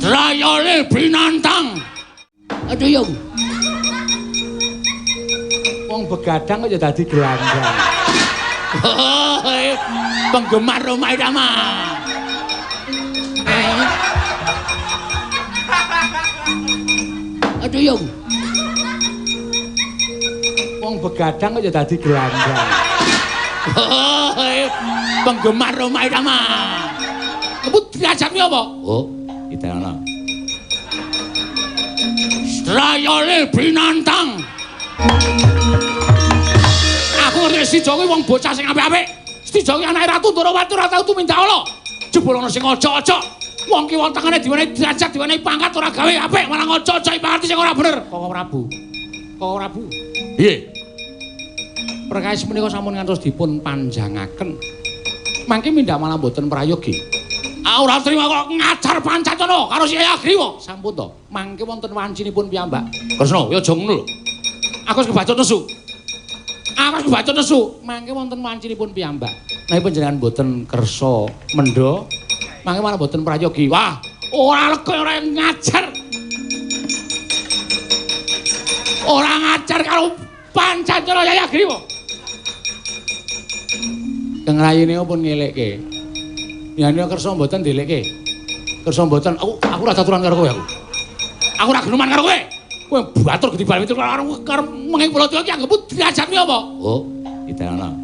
Strayole binantang. Aduh yo. Wong begadang kok ya dadi gelandang. Penggemar Rhoma Irama. Aduh yo. Wong begadang kok ya dadi gelandang. Penggemar Rhoma Irama. Kamu derajatmu apa? Oh, ditenono. Strayole binantang. Aku ngerti Setijo kuwi wong bocah sing apik-apik. Setijo kuwi anake Ratu Ndorowati ora tau tumindak ala. Jebul ana sing ojok-ojok. Wong ki wong tengene diwenehi derajat, diwenehi pangkat ora gawe apik, malah ngocok-ocoki pangkat sing ora bener. Koko Prabu. Koko Prabu. Piye? Perkawis menika sampun ngantos dipun panjangaken. Mangke mindhak malah mboten prayogi. Ah ora trima kok ngajar pancacana karo si Hayagriwa. Sampun to. Mangke wonten wancinipun piyambak. Kresna, ya aja ngono lho. Aku wis kebacut nesu. Aku wis kebacut nesu. Mangke wonten wancinipun piyambak. Nek panjenengan mboten kersa mendha, mangke malah mboten prayogi. Wah, ora lega ora ngajar. Ora ngajar karo pancacana Hayagriwa. Kang rayine pun ngelekke. Yen kersa mboten dielekke. Kersa mboten, aku ora caturan karo kowe aku. Aku ora geneman karo kowe. Kowe batur gedhi bal itu karo menging Baladewa iki anggepmu derajatmu apa? Oh, ditenono.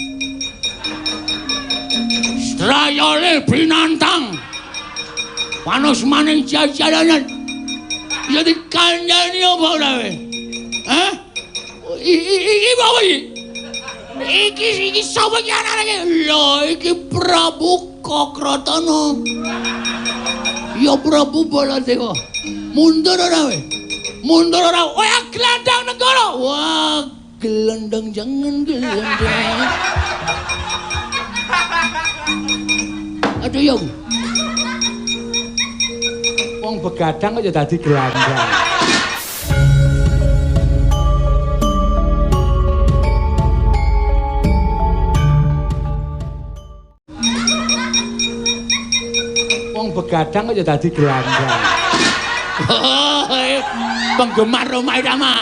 Strayole binantang. Panos maning jajalanan. Ya dikandani apa ora kowe? Hah? Iki apa iki? Iki sapa iki anake iki? Lho, iki Prabu Kakratana. Ya Prabu Baladewa. Mundur ora kowe? Mundur ora? Kowe gelandang negara. Wah, gelandang jangan gelandang. Aduh yo. Wong begadang kok ya dadi gelandang. Wong begadang kok ya dadi gelandang. Penggemar Rhoma Irama.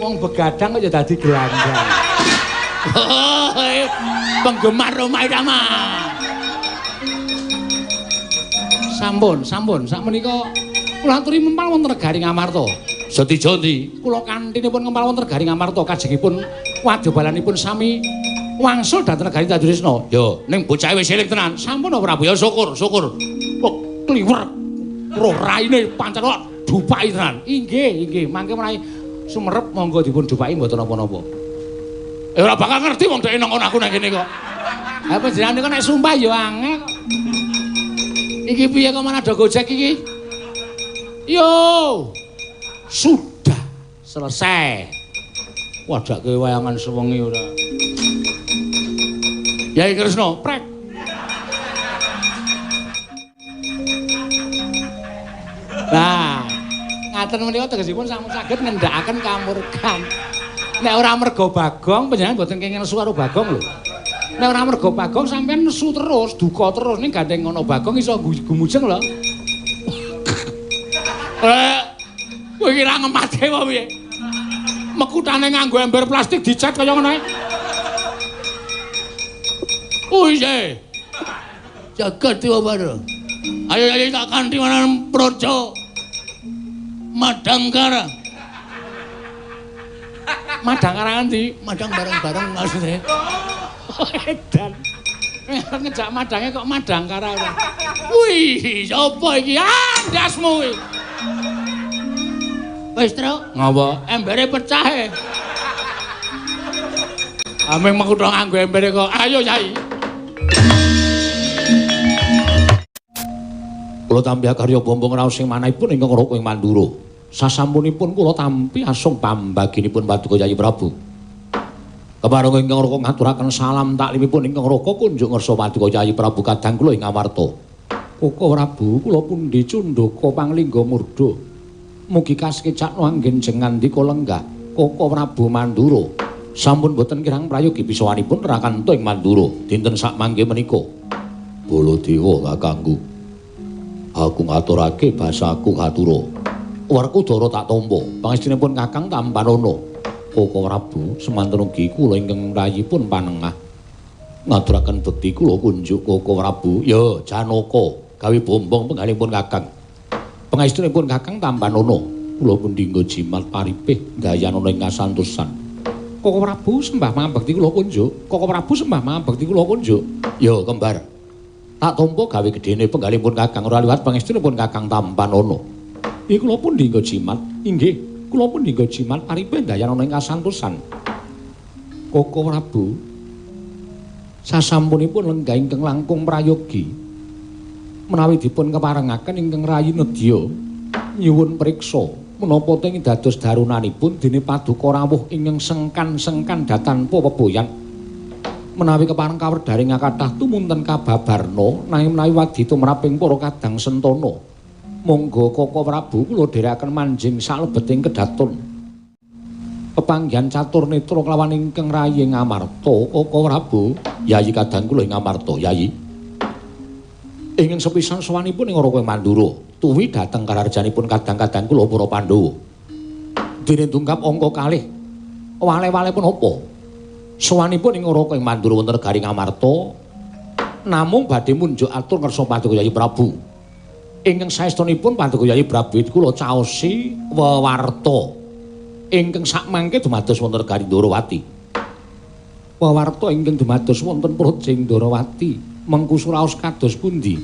Wong begadang kok ya dadi gelandang. Penggemar Rhoma Irama. Sampun, sampun. Sakmenika kula aturi mempal wonten negari Ngamarta. Setijo ndi? Kula kantinipun ngempal wonten negari Ngamarta kajengipun wadyabalanipun sami wangsul dhateng negari Tanduresna. Yo, ning bocahe wis eling tenan. Sampun Prabu. Ya syukur, syukur. Kok kliwer roh raine pancen kok dupaki tenan. Inggih, inggih. Mangke menawi sumerep monggo dipun dupaki mboten napa-napa. Eh ora bakal ngerti wong dhek nang kono aku nang kene kok. Ha panjenengan niku nek sumpah ya angel kok. Iki piye kok malah do Gojek iki? Yo. Sudah selesai. Wadake wayangan sewengi ora. Yai Kresna, prek. Nah, ngaten menika tegesipun sampun saged ngendhakaken kamurkan. Nek ora mergo Bagong, panjenengan mboten kenging nesu karo Bagong lho. Nek ora mergo Bagong sampean nesu terus, duka terus ning gandeng ana Bagong iso gumujeng lho. Eh, kowe iki ra ngemate apa piye? Mekutane nganggo ember plastik dicat kaya ngono ae. Oh iya. Jagat dewa bara. Ayo ayo tak kanthi marang Praja Madangkara. Madangkara ngendi? Madang bareng-bareng maksudnya. Edan. Ngejak madange kok Madangkara ora. Wih, sapa iki? Ah, ndasmu kuwi. Wis, Truk. Ngapa? Embere pecah e. Ameng mekutha nganggo embere kok. Ayo, Yai. Kula tampi karya bombong raos sing manahipun ingkang raka ing Mandura. Sasampunipun kula tampi asung pambaginipun Paduka Yayi Prabu. Kepareng ingkang raka ngaturaken salam taklimipun ingkang raka kunjuk ngersa Paduka Yayi Prabu kadang kula ing Amarta. Koko Prabu kula pundi cundhaka panglingga murda. Mugi kasekecakno anggen jengandika lenggah Koko Prabu Mandura. Sampun boten kirang prayogi pisawanipun rakanta ing Mandura dinten sakmangke menika. Baladewa kakangku. Aku ngaturake basaku katura. Werkudara tak tampa. Pangestunipun Kakang tampanana. Koko Prabu semanten ugi kula ingkang rayipun panengah. Ngaturaken bekti kula kunjuk Koko Prabu. Ya, Janaka gawe bombong penggalipun Kakang. Pangestunipun Kakang tampanana. Kula pundi nggo jimat paripih gayanana ing kasantosan. Koko Prabu sembah mangabekti kula kunjuk. Koko Prabu sembah mangabekti kula kunjuk. Ya, kembar. Tak tampa gawe gedene penggalipun Kakang ora liwat pangestunipun Kakang tampanana. Iki kula pundi nggo jimat? Inggih, kula pundi nggo jimat paripih gayanana ing kasantosan. Koko Prabu sasampunipun lenggah ingkang langkung prayogi menawi dipun keparengaken ingkang rayi nedya nyuwun priksa menapa teng dados darunanipun dene paduka rawuh ingkang sengkan-sengkan datanpa peboyan menawi kepareng kawedharing kathah tumunten kababarna nanging menawi wadi tumraping para kadang sentana monggo Koko Prabu kula dherekaken manjing salebeting kedaton pepanggihan catur netra kelawan ingkang rayi Ngamarta. Koko Prabu, Yayi kadang kula ing Ngamarta, Yayi. Ingkang sepisan sowanipun ing Raka Mandura, tuwi dhateng kararjanipun kadang-kadang kula para Pandhawa. Dene tungkap angka kalih. Wale-wale punapa? Sowanipun ing Raka Mandura wonten negari Ngamarta, namung badhe munjuk atur ngersa Paduka Yayi Prabu. Ingkang saestunipun Paduka Yayi Prabu kula caosi wewarta. Ingkang sakmangke dumados wonten negari Ndorowati. Wewarta ingkang dumados wonten Projeng Ndorowati mengku suraos kados pundi?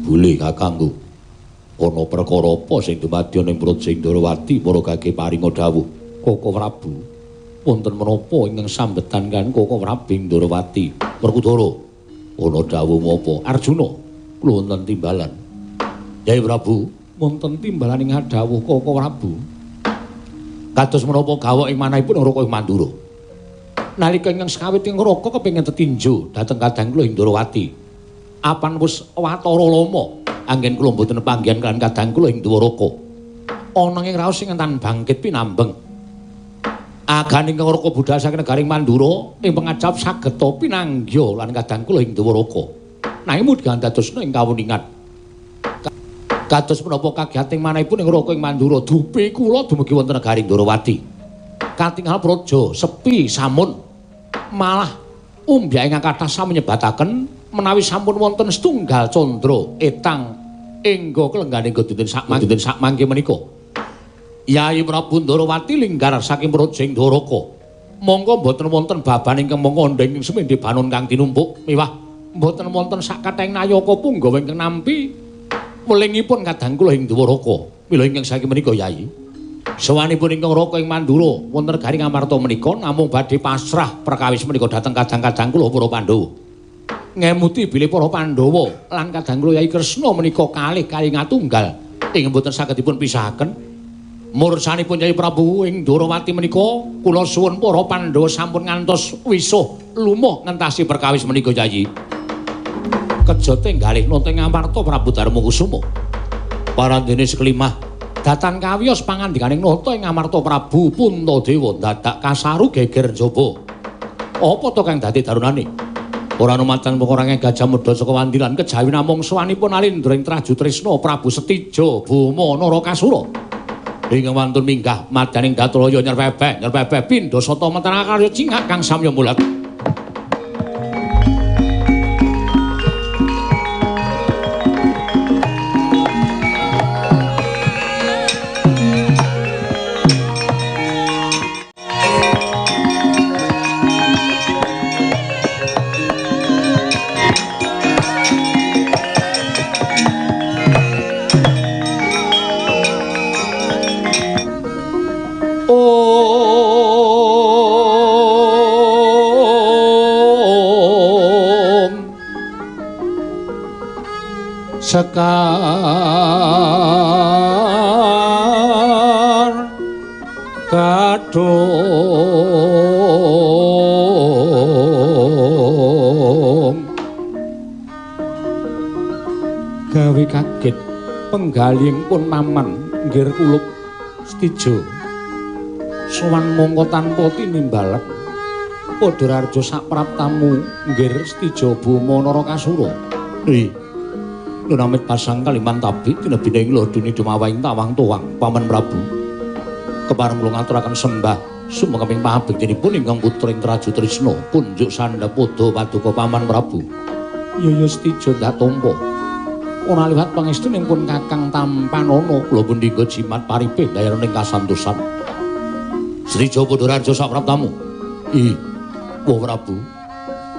Boleh kakangku. Ana perkara apa sing dumadi ning Projeng Ndorowati para gage paringa dawuh Koko Prabu? Wonten menapa ingkang sambetan kan Koko Prabu ing Ndorowati? Werkudara, ana dawuh menapa? Arjuna, kula wonten timbalan. Yai Prabu, wonten timbalan ing dawuh Koko Prabu. Kados menapa gawok ing manahipun Raka ing Mandura. Nalika ingkang sekawit ing Raka kepengin tetinju dhateng kadang kula ing Ndorowati. Apan wis watara lama anggen kula mboten panggihan kan kadang kula ing Dwaraka. Ana ing raos ing entan bangkit pinambeng. Agane ingkang Raka budhal saking negaring Mandura ing pengajap sageta pinanggya lan kadang kula ing Dwaraka. Nanging mudhan dadosna ing kawuningan. Kados menapa kagiyating manahipun ing Raka ing Mandura dupi kula dumugi wonten negari Ndorowati. Katingal praja sepi samun malah umbyah ingkang kathah sampun nyebataken menawi sampun wonten setunggal candra etang engga kelenggane dinten sakmangke menika. Yayi Prabu Ndorowati linggar saking Projeng Dwaraka. Monggo mboten wonten baban ingkang mongko ndeng ing semende banon kang tinumpuk miwah mboten wonten sakathahing nayaka punggawa ingkang nampi welingipun kadang kula ing Dwaraka. Mila ingkang saking menika Yayi, sowanipun ingkang Raka ing Mandura wonten negari Ngamarta menika namung badhe pasrah perkawis menika dhateng kadang-kadang kula para Pandhawa. Ngemuti bilih para Pandhawa lan kadang kula Yayi Kresna menika kalih kalingatunggal ing mboten saged dipun pisahaken. Mursanipun Yayi Prabu ing Ndorowati menika kula suwun para Pandhawa sampun ngantos wisuh lumuh ngentasi perkawis menika Yayi. Kejate galih nonton Ngamarta Prabu Darmakusuma. Parandene sekelimah datan kawiyos pangandikaning nata ing Ngamarta Prabu Puntadewa dadak kasaru geger njaba. Apa to kang dadi darunane? Ora numacan pekorange Gajah Mada saka Wandilan kejawi namung sowanipun Alindra ing Traju Trisna Prabu Setija Boma Narakasura. Ingkang wantun minggah madyaning Datalaya nyerpebeh nyerpebeh pindha sata mentenakarya cingak kang samya mulat. Sekar kadung gawe kaget penggalih pun maman nggir kulup Setija sowan mongko tanpa tinimbalan padha raja sapraptamu nggir Setija Boma Narakasura. Lunamit pasang kaliman tabi tinebine ing lodune dumawaing tawang tuwang Paman Prabu. Kepareng kula ngaturaken sembah sumangga pangabektinipun ingkang putra ing Traju Trisna kunjuk sandhapada paduka Paman Prabu. Ya ya Setija ndak tampa. Ora liwat pangestu pun Kakang tampanana kula pundhika jimat paripih dayana ing kasantosan. Setija Padhararja sapraptamu. Ih, Wah Prabu.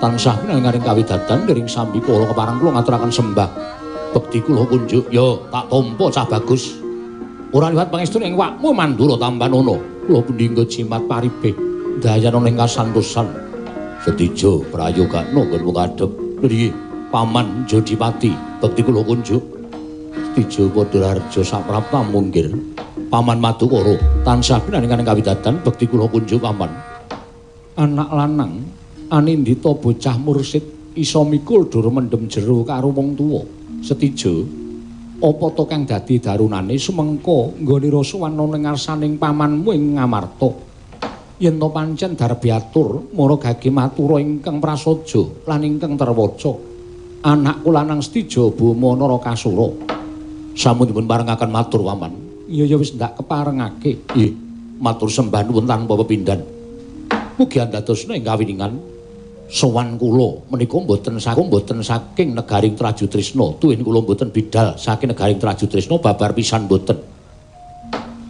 Tansah pinangaring kawidadan ngiring sambi kula kepareng kula ngaturaken sembah. Bekti kula kunjuk ya tak tampa cah bagus. Ora liwat pangestu ing wakmu Mandura tampanana kula pundhika jimat paripih dayana ing kasantosan. Setija prayogana nggonmu ngadhep. Nggih, Paman Jodipati, bekti kula kunjuk. Setija Padhararja sapraptamu nggih. Paman Madukara tansah pinangaring kawidadan bekti kula kunjuk Paman. Anak lanang anindita bocah mursid iso mikul dur mendem jero karo wong tuwa. Setija, apa to kang dadi darunane sumengko nggone rasa wana ning ngarsaning pamanmu ing Ngamarta? Yen to pancen darbiatur mara gage matura ingkang prasaja lan ingkang terwaca. Anakku lanang Setija Boma Narakasura. Sampun dipun parengaken matur Paman. Iya ya wis ndak keparengake. Nggih, matur sembah nuwun tanpa pepindhan. Mugi andadosna ing kawiningan sowan kula menika mboten saking negaring Traju Trisna. Tuwin kula mboten bidal saking negaring Traju Trisna babar pisan mboten.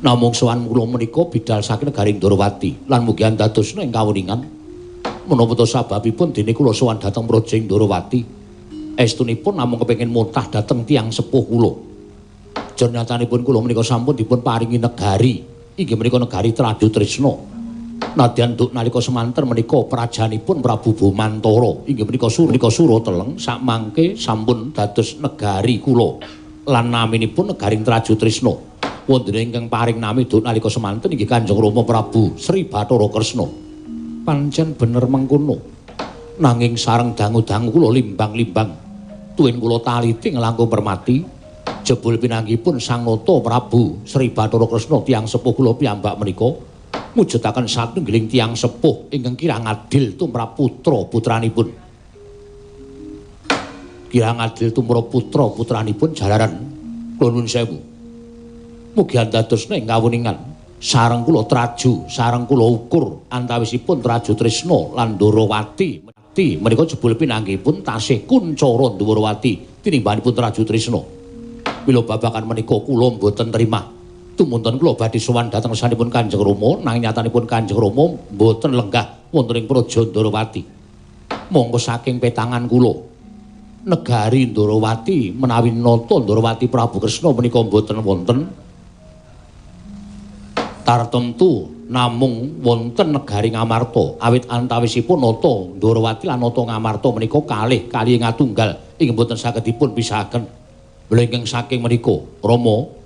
Namung sowan kula menika bidal saking negaring Ndorowati lan mugi andadosna ing kawuningan menapa to sababipun dene kula sowan dhateng praja ing Ndorowati. Estunipun namung kepengin mutah dhateng tiyang sepuh kula. Jernyatanipun kula menika sampun dipun paringi negari, inggih menika negari Traju Trisna. Nadyan duk nalika semanten menika prajanipun Prabu Bomantara inggih menika Sura Teleng sakmangke sampun dados negari kula lan naminipun negaring Traju Trisna. Wonten ingkang paring nami duk nalika semanten inggih Kanjeng Rama Prabu Sri Bathara Kresna. Pancen bener mengkono. Nanging sareng dangu-dangu kula limbang-limbang tuwin kula taliti nglangkung permati jebul pinanggipun Sang Nata Prabu Sri Bathara Kresna tiyang sepuh kula piyambak menika mujudaken satunggiling tiyang sepuh ingkang kirang adil tumrap putra-putranipun. Kirang adil tumrap putra-putranipun jalaran kula nuwun sewu. Mugi andadosna ing kawuningan sareng kula traju, sareng kula ukur antawisipun Traju Trisna lan Ndorowati. Menika jebul pinanggihipun tasih kuncara Ndorowati tinimbanipun Traju Trisna. Mila babagan menika kula mboten terima. Tumunten kula badhe sowan dhateng sanipun Kanjeng Rama, nanging nyatanipun Kanjeng Rama mboten lenggah wonten ing Praja Ndorowati. Monggo saking petangan kula negari Ndorowati menawi nata Ndorowati Prabu Kresna menika mboten wonten tartemtu namung wonten negari Ngamarta. Awit antawisipun nata Ndorowati lan nata Ngamarta menika kalih kalihe ngatunggal ingkang mboten saged dipun pisahaken. Mila ingkang saking menika Rama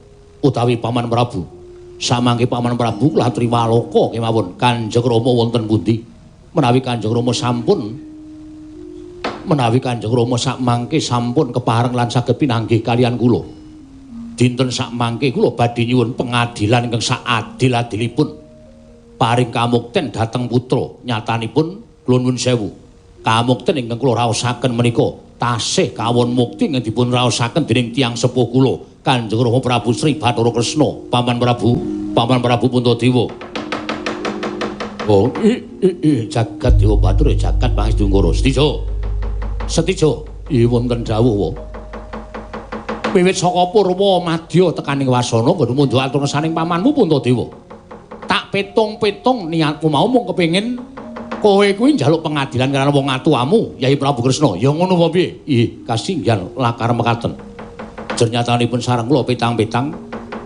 utawi Paman Prabu, samangke Paman Prabu kula triwaloka kemawon Kanjeng Rama wonten pundi? Menawi Kanjeng Rama sampun, menawi Kanjeng Rama sakmangke sampun kepareng lan saged pinanggih kalian kula, dinten sakmangke kula badhe nyuwun pengadilan ingkang saadil-adilipun paring kamukten dhateng putra. Nyatanipun kula nuwun sewu, kamukten ingkang kula raosaken menika tasih kawon mukti ingkang dipun raosaken dening tiyang sepuh kula Kanjeng Rama Prabu Sri Bathara Kresna. Paman Prabu, Paman Prabu Puntadewa. Oh, jagat Dewa Bathara jagat pangestu Ngara. Setija. Setija, ih wonten dawuh wa. Wiwit saka purwa madya tekaning wasana nggon mundhuk atur saning pamanmu Puntadewa. Tak petung-petung niatku mau mung kepengin kowe kuwi njaluk pengadilan karo wong atuamu, Yai Prabu Kresna. Ya ngono apa piye? Ih, kasinggihan lakar mekaten. Jernyatanipun sareng kula petang-petang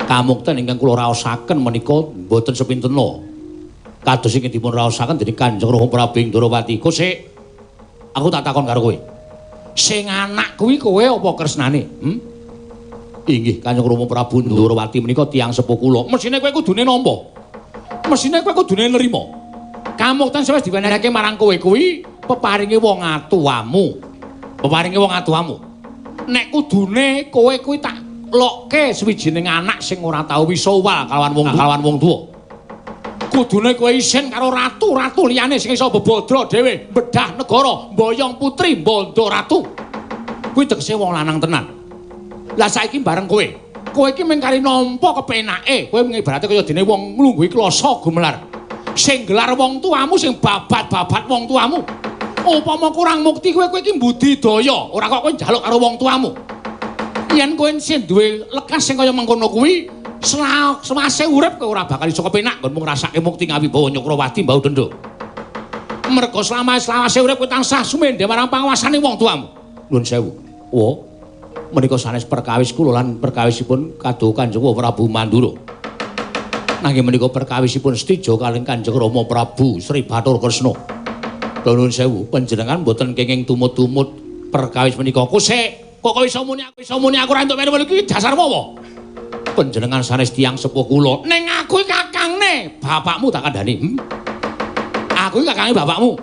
kamukten ingkang kula raosaken menika mboten sepintena kados ingkang dipun raosaken dening Kanjeng Rama Prabu ing Ndorowati. Kosik, aku tak takon karo kowe. Sing anak kuwi kowe apa Kresnane? Hmm? Inggih Kanjeng Rama Prabu Ndorowati menika tiyang sepuh kula. Mesine kowe kudune nampa. Mesine kowe kudune nrima. Kamukten sing wis diwenehake marang kowe kuwi peparinge wong atuamu. Peparinge wong atuamu. Nek kudune kowe kuwi tak lokke suwijining anak sing ora tau wisuwal kalawan wong tuwa. Kudune kowe isin karo ratu-ratu liyane sing iso bebodro dhewe, bedah negara, mboyong putri, mbondo ratu. Kuwi tegese wong lanang tenan. Lah saiki bareng kowe. Kowe iki mung kari nampa kepenake. Kowe ibarate kaya dene wong nglungguhi klasa gumelar. Sing gelar wong tuamu, sing babat-babat wong tuamu. Upama kurang mukti kowe, kowe iki mbudidaya, ora kok kowe njaluk karo wong tuamu. Yen kowe sing duwe lekas sing kaya mengkono kuwi, selawase urip kowe ora bakal iso kepenak nggonmu ngrasake mukti ngawibawa Nyakrawati Mbau Denda. Mergo selawase urip kowe tansah sumendhe marang panguwasane wong tuamu. Nuwun sewu. Wo, menika sanes perkawis kula lan perkawisipun kaduh Kanjeng Prabu Mandura. Nanging menika perkawisipun Setija kalih Kanjeng Rama Prabu Sri Bathara Kresna. Nuwun sewu, panjenengan mboten kenging tumut-tumut perkawis menika. Kusik, kok iso muni aku iso muni aku ora entuk melu iki dasarmu apa? Panjenengan sanes tiyang sepuh kula. Ning aku iki kakangne, bapakmu tak kandhani. Aku iki kakange bapakmu.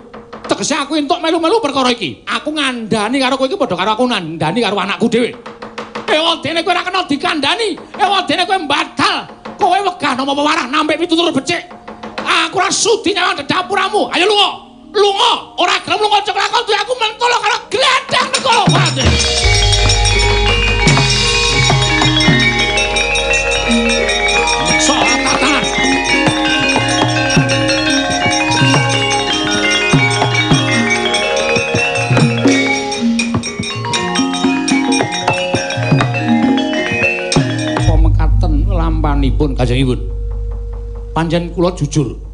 Tegese aku entuk melu-melu perkara iki. Aku ngandani karo kowe iki padha karo aku ngandani karo anakku dhewe. Ewadene kowe ora kena dikandani, ewadene kowe mbadal. Kowe wegah nampa pewarah nampik pitutur becik. Aku ora sudi nyawang dedapuramu. Ayo lunga. Lunga, ora gelem lunga aja kelakon duwe aku mentolo karo gledhang negara. Sok tatanan. Pamekaten lampanipun Kanjengipun. Pancen kula jujur.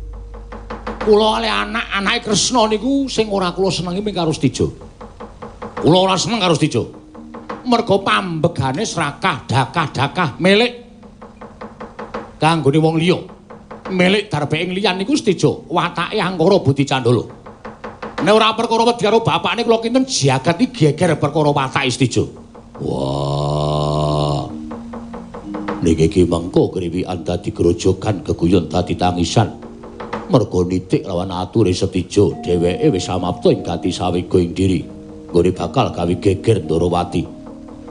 Kula ale anak-anake Kresna niku sing ora kula senengi mung karo Setija. Kula ora seneng karo Setija. Merga pambegane serakah, dakah-dakah milik kanggone wong liya. Milik darbeking liyan niku Setija, watake angkara budi candala. Nek ora perkara wedi karo bapakne kula kinten jagat iki geger perkara watake Setija. Wah. Niki iki mengko kriwikan dadi grojogan geguyon dadi tangisan. Merga nitik lawan ature Setija, dheweke wis samapta ing gati sawega ing diri. Nggone bakal gawe geger Ndorowati.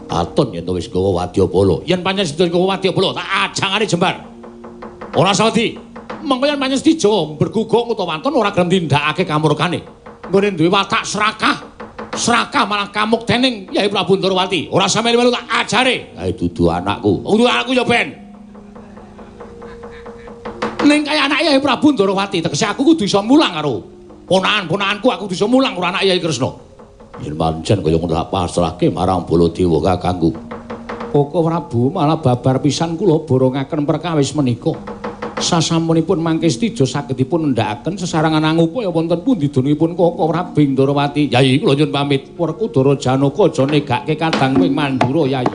Katon yen wis gawa wadyabala. Yen pancen Setija gawa wadyabala, tak ajangane jembar. Ora sawedi. Mengko yen pancen Setija berguguk utawa wonten ora gelem nindakake kamurkane. Nggone duwe watak serakah, serakah malah kamuktening Yai Prabu Ndorowati. Ora sampe melu tak ajare. Kae dudu anakku. Dudu anakku ya ben. Ning kaya anake Yai Prabu Ndorowati, tegese aku kudu iso mulang karo ponakan-ponakanku, aku kudu iso mulang karo anak Yai Kresna. Yen pancen kaya ngono tak pasrahke marang Baladewa kakangku. Koko Prabu malah babar pisan kula borongaken perkawis menika. Sasampunipun mangke Setija saged dipun nendhakaken sesarengan angupaya wonten pundi dunungipun Koko Prabu Ndorowati. Yai kula nyuwun pamit. Werkudara Janaka aja negake kadang ing Mandura Yai.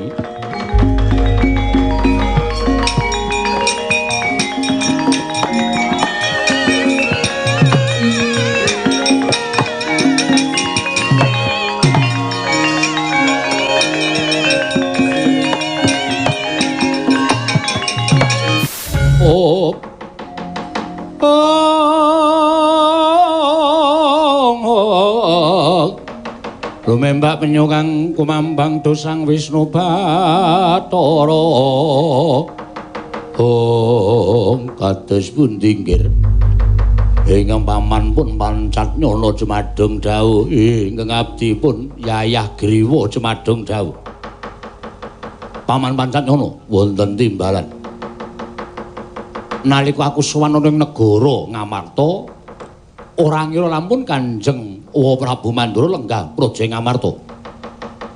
Lumembak penyu kang kumambang dosang Wisnu Bathara. Om kados pundi nggir? Ingkang paman pun pancat nyono jumadung dawuh, ingkang abdi pun yayah griwa jumadung dawuh. Paman pancat nyono wonten timbalan. Nalika aku sowan ana ing negara Ngamarta, ora ngira lamun Kanjeng Prabu Mandura lenggah praja Ngamarta.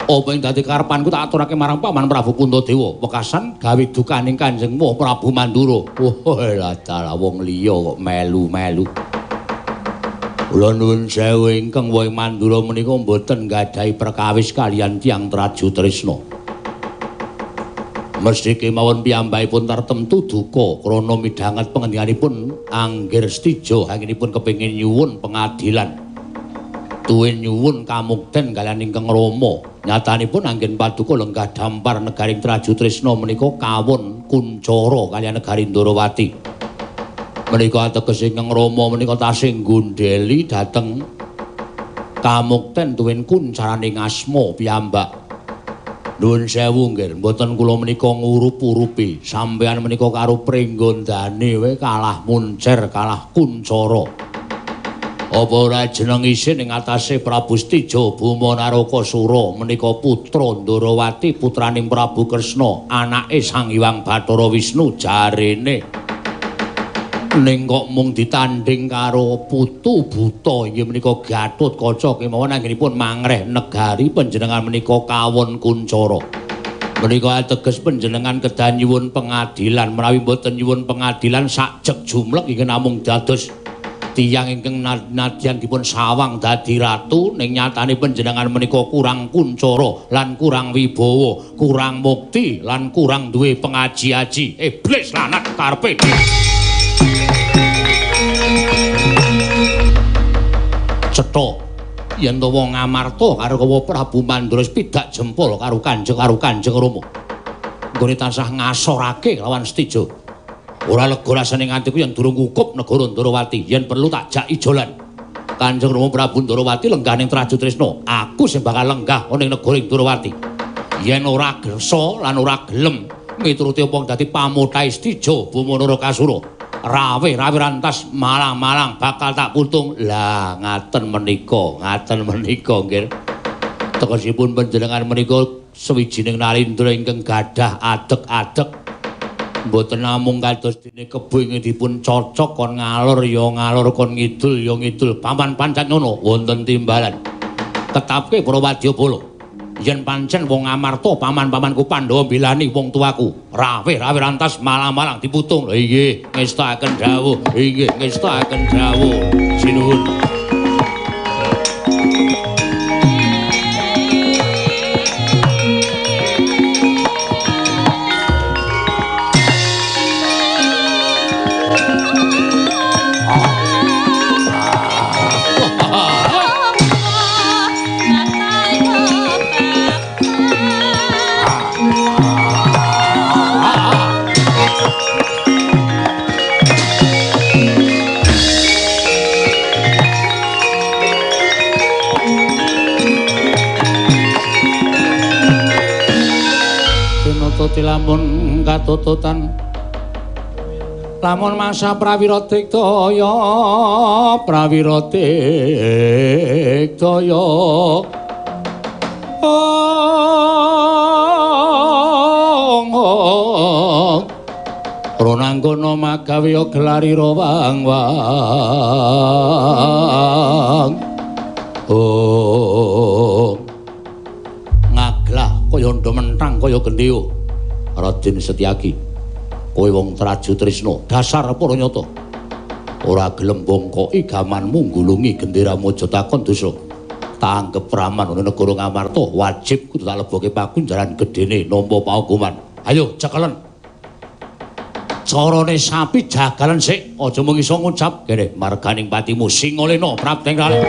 Apa ing dadi karepanku tak aturake marang Paman Prabu Puntadewa, wekasan gawe dukaning Kanjeng Prabu Mandura. Wah, dalah wong liya kok melu-melu. Kula nuwun sewu ingkang Wong Mandura menika mboten nggadahi perkawis kaliyan tiyang Traju Tresna. Mesti kemawon piyambakipun tartemtu duka krana midhanget pengendikanipun Anggir Setija anggenipun kepengin nyuwun pengadilan. Tuwin nyuwun kamukten kaliyan ingkang Rama. Nyatanipun anggen paduka lenggah dampar negaring Traju Tresna menika kawon kuncara kaliyan negari Ndorowati. Menika ateges ingkang Rama menika tasih nggundheli dhateng kamukten tuwin kuncaraning asma piyambak. Nuwun sewu nggih, mboten kula menika ngurup-urupi. Sampeyan menika karo pringgondane wae kalah muncer, kalah kuncara. Apa ora jeneng isin ing atase Prabu Setija Buma Narakasura menika putra Ndarawati putraning Prabu Kresna, anake Sang Hyang Bathara Wisnu jarene. Ning kok mung ditanding karo putu buta inggih menika Gatotkaca kemawon anggenipun mangreh negari panjenengan menika kawon kuncara. Menika ateges panjenengan kedah nyuwun pengadilan, menawi mboten nyuwun pengadilan sakjeg jumlek inggih namung dados tiyang ingkang nadyan dipun sawang dadi ratu, ning nyatane panjenengan menika kurang kuncara lan kurang wibawa, kurang mukti lan kurang duwe pengaji-aji. Iblis lanat karepe. Cetha yen to wong Amarta karo Kawa Prabu Mandura pidak jempol karo Kanjeng Rama. Nggone tansah ngasorake lawan Setija. Ora lega rasane nganti ku yen durung kukup negara Ndarawati, yen perlu tak jak ijolan. Kanjeng Rama Prabu Ndarawati lenggah ning Trajutrisna, aku sing bakal lenggah ana ning negara Ndarawati. Yen ora gersa lan ora gelem mituruti apa dadi pamothahe Setija Buma Narakasura, rawe-rawe rantas malang-malang bakal tak putung. Lah ngaten menika nggih. Tegesipun panjenengan menika sawijining nalindra ingkang gadah adeg-adeg. Mboten namung kados dene kebo ingkang dipun cocok kon ngalor ya ngalor, kon ngidul ya ngidul. Paman pancen ngono wonten timbalan. Tetapke para wadyabala. Yen pancen wong Amarta paman-pamanku Pandhawa mbelani wong tuaku, rawe-rawe rantas malang-malang diputung. Lha inggih ngestakaken dawuh, inggih ngestakaken dawuh. Sinuwun. Lamun katututan lamun masa prawira diktaya prawira diktaya ronangkono magawe gelarira wang wang oh ngaglah kaya ndha mentang kaya gendhewa. Raden Setyaki, kowe wong Trajutrisna, dasar para nyata. Ora gelem bongkoki gamanmu nggulungi gendera Maja takon dosa. Tanggep praman ana negara Ngamarta, wajib kudu tak leboke pakunjaran gedene nampa paukuman. Ayo cekelen. Carane sapi jagalan sik, aja mung iso ngucap kene marganing patimu Singolena prapteng kali.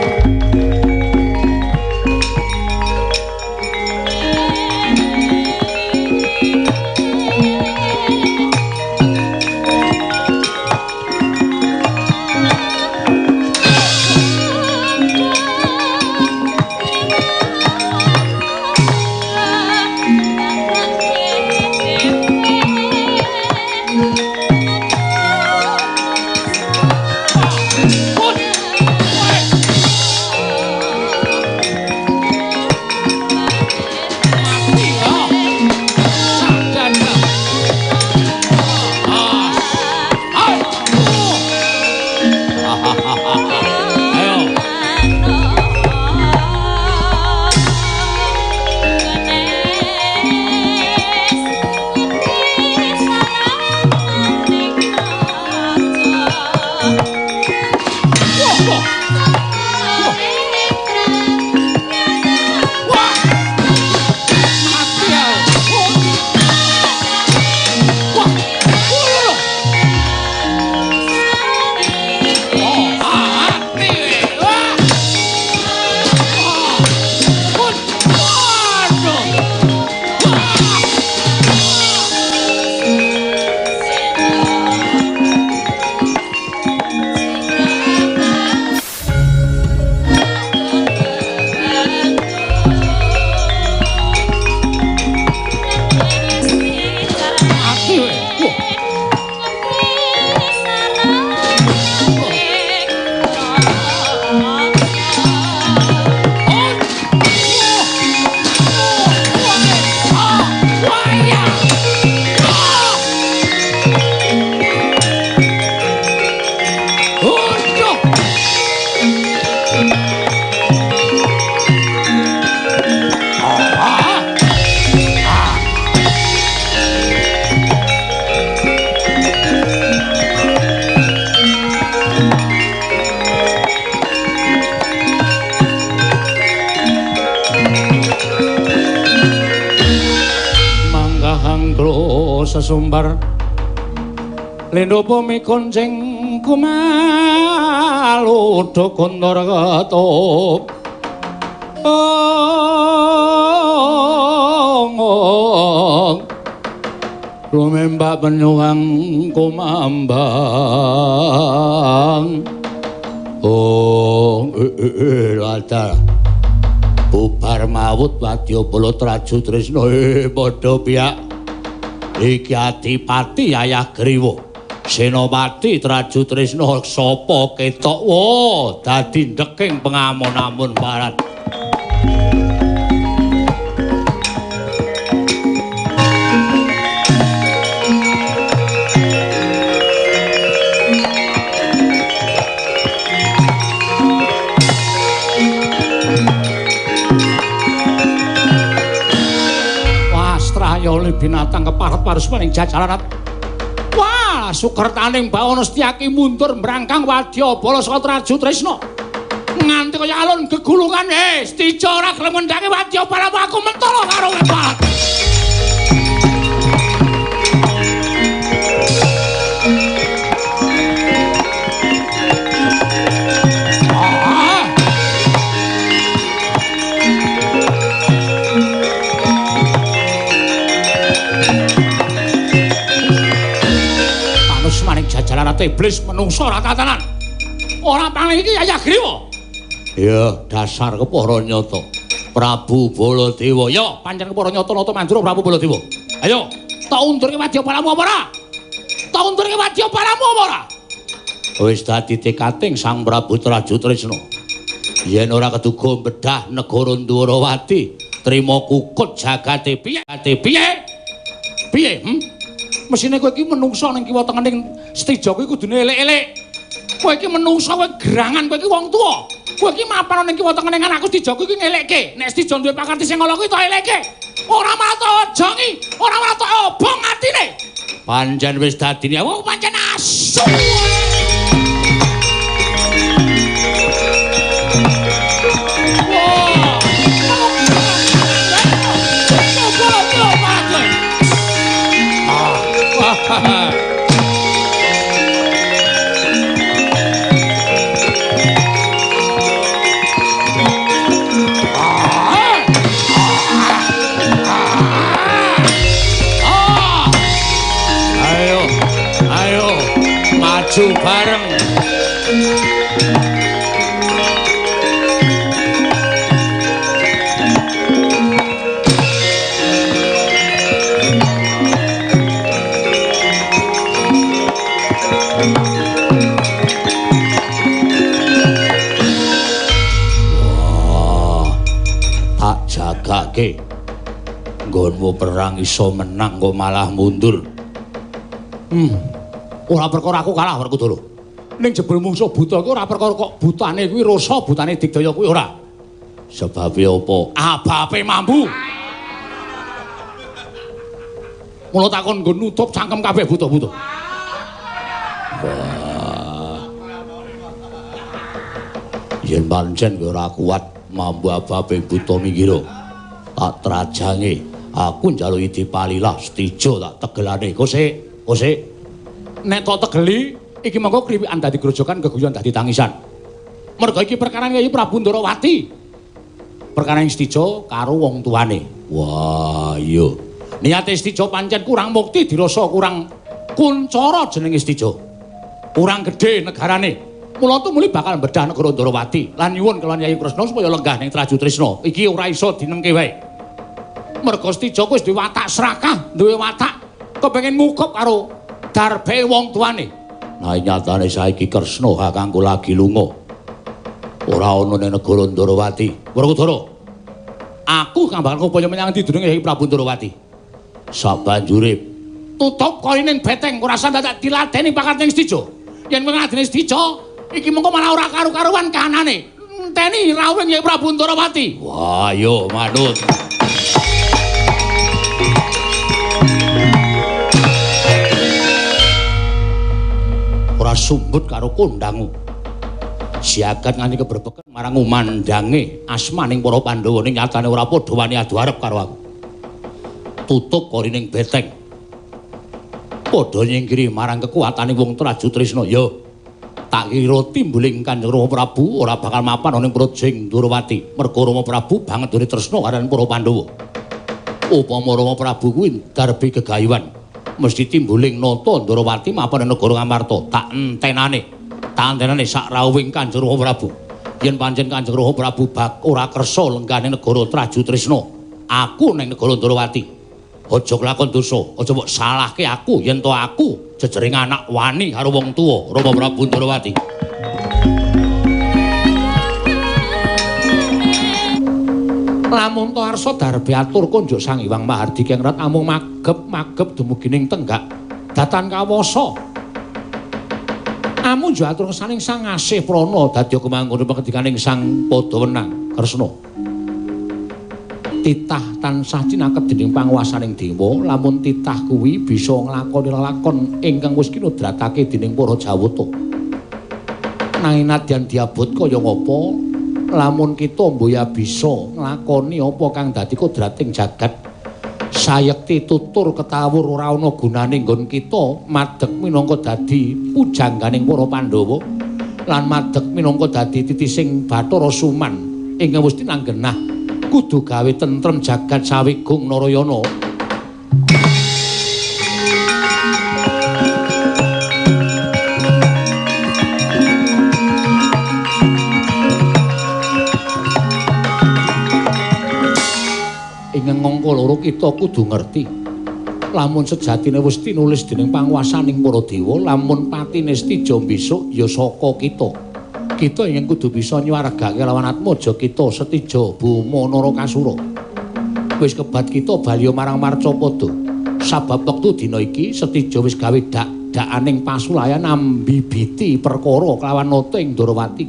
Sangkro sesumbar lendo bumi konceng kumalu kontor ketup ong lumembak penyuwang kumambang ong lada bubar mawut wadya bala Traju Tresna padha piyak iki adipati Ayah Griwa Senopati Traju Tresna sapa ketok wa dadi ndeking pengamon-amon barat. Yoli binatang keparet parusmaning jajalarat. Wah, sukertaning bawana Setyaki mundur mbrangkang wadya bala saka Traju Tresna. Nganti kaya alun gegulungan, Setija ora gelem ngendhake wadya balamu aku mentala karo kowe, Pak. Jajalan iblis menungso ora tatanan. Ora paling iki Ayah Griwa. Ya, dasar kepara nyata. Prabu Baladewa. Ya, pancen kepara nyata nata Mandura Prabu Baladewa. Ayo, tak undurke wadya balamu apa ora? Tak undurke wadya balamu apa ora? Wis dadi tekating Sang Prabu Traju Tresna. Yen ora keduga bedah negara Ndwarawati, trima kukut jagate piye? Piye? Piye? Mesine kowe iki menungso ning kiwa tengening Setija kuwi kudune elek-elek. Kowe iki menungso, kowe gerangan, kowe iki wong tuwa. Kowe iki mapan ning kiwa tengening anakku Setija kuwi ngelekke. Nek Setija duwe pakarti sing ala kuwi tok elekke. Ora malah tok ojongi, ora malah tok obong atine. Pancen wis dadine aku pancen asu. Ayo, ayo, maju bareng. Jagake nggonmu perang iso menang kok malah mundur. Ora perkara aku kalah Werkudara. Ning jebul mungsuh buta kuwi ora perkara kok butane kuwi rasa butane digdaya kuwi ora. Sebabe apa? Abape mambu. Mula takon nggon nutup cangkem kabeh buta-buta. Wah. Yen pancen ora kuat mambu abape buta minggiro. Tak trajange aku njaluki dipalilah Setija tak tegelane. Kosek, kosek. Nek tok tegeli iki mengko kriwikan dadi grojokan geguyon dadi tangisan. Mergo iki perkara Kyai Prabu Ndorowati. Perkara Setija karo wong tuane. Wah, iya. Niate Setija pancen kurang mukti dirasa kurang kuncara jenenge Setija. Kurang gedhe negarane. Mula tumuli bakal bedah negara Ndorowati lan nyuwun kelawan Yayi Kresna supaya lenggah ning Traju Tresna. Iki ora iso dinengke wae. Mergo Setija kuwi wis duwe watak serakah, duwe watak kepengin ngukup karo darbe wong tuane. Nah, nyatane saiki Kresna kakangku lagi lunga. Ora ana ning negara Ndorowati. Werkudara, aku kang bakal upaya menyang ndi durunge Yayi Prabu Ndorowati. Sabanjure tutup koine beteng ora usah dadak diladeni bakat ning Setija. Yen kowe ngladeni Setija iki mengko malah ora karu-karuan kahanane. Enteni rawuh Kyai Prabu Ndorowati. Wah, yo manut. Ora sumbut karo kondangmu. Siagat nganti kebrebeken marang umandange asmaning para Pandhawa ning nyatane ora padha wani adu arep karo aku. Katutup korining beteng. Padha nyingkiri marang kekuatane wong Trajutrisna. Ya, tak kira timbuling Kanjeng Rama Prabu ora bakal mapan ana ing Prajing Ndorowati. Merga Rama Prabu banget duwe tresna karo para Pandhawa. Upama Rama Prabu kuwi darbi gegayuhan, mesti timbuling nata Ndorowati mapan ing negara Ngamarta. Tak entenane, tak entenane sak rawuhing Kanjeng Rama Prabu. Yen pancen Kanjeng Rama Prabu bak ora kersa lenggane negara Trajutrisna, aku ning negara Ndorowati. Aja kelakon dosa, aja mbok salahke aku yen to aku jejering anak wani karo wong tuwa Rama Prabu Ndorowati. Lamun to arsa darbe atur konjuk Sang Hyang Mahardika ngrat amung magep-magep dumugi ning tenggak datan kawasa. Amun yo atur kesaning Sang Asih Prana dadi kemanggon pengendikaning Sang Padawenang Kresna. Titah tansah cinaket dening panguwasaning dewa, lamun titah kuwi bisa nglakoni lelakon ingkang wis kinudratake dening para Jawata. Nanging nadyan diabot kaya ngapa, lamun kita mboya bisa nglakoni apa kang dadi kodrating jagat, sayekti tutur ketawur ora ana gunane nggon kita madeg minangka dadi pujangganing para Pandhawa lan madeg minangka dadi titising Bathara Suman ingkang wis tinanggenah kudu gawe tentrem jagat sawigung Narayana. Ing angka loro kita kudu ngerti lamun sejatine wis tinulis dening panguwasaning para dewa, lamun patine Setija besok ya saka kita. Kita ingin kudu bisa nyuwargake lawan atmaja kita Setija Boma Narakasura. Wis kebat kita bali marang Marcapada. Sabab wektu dina iki Setija wis gawe dak-dakaning pasulayan ambibiti perkara kelawan nata ing Ndorowati.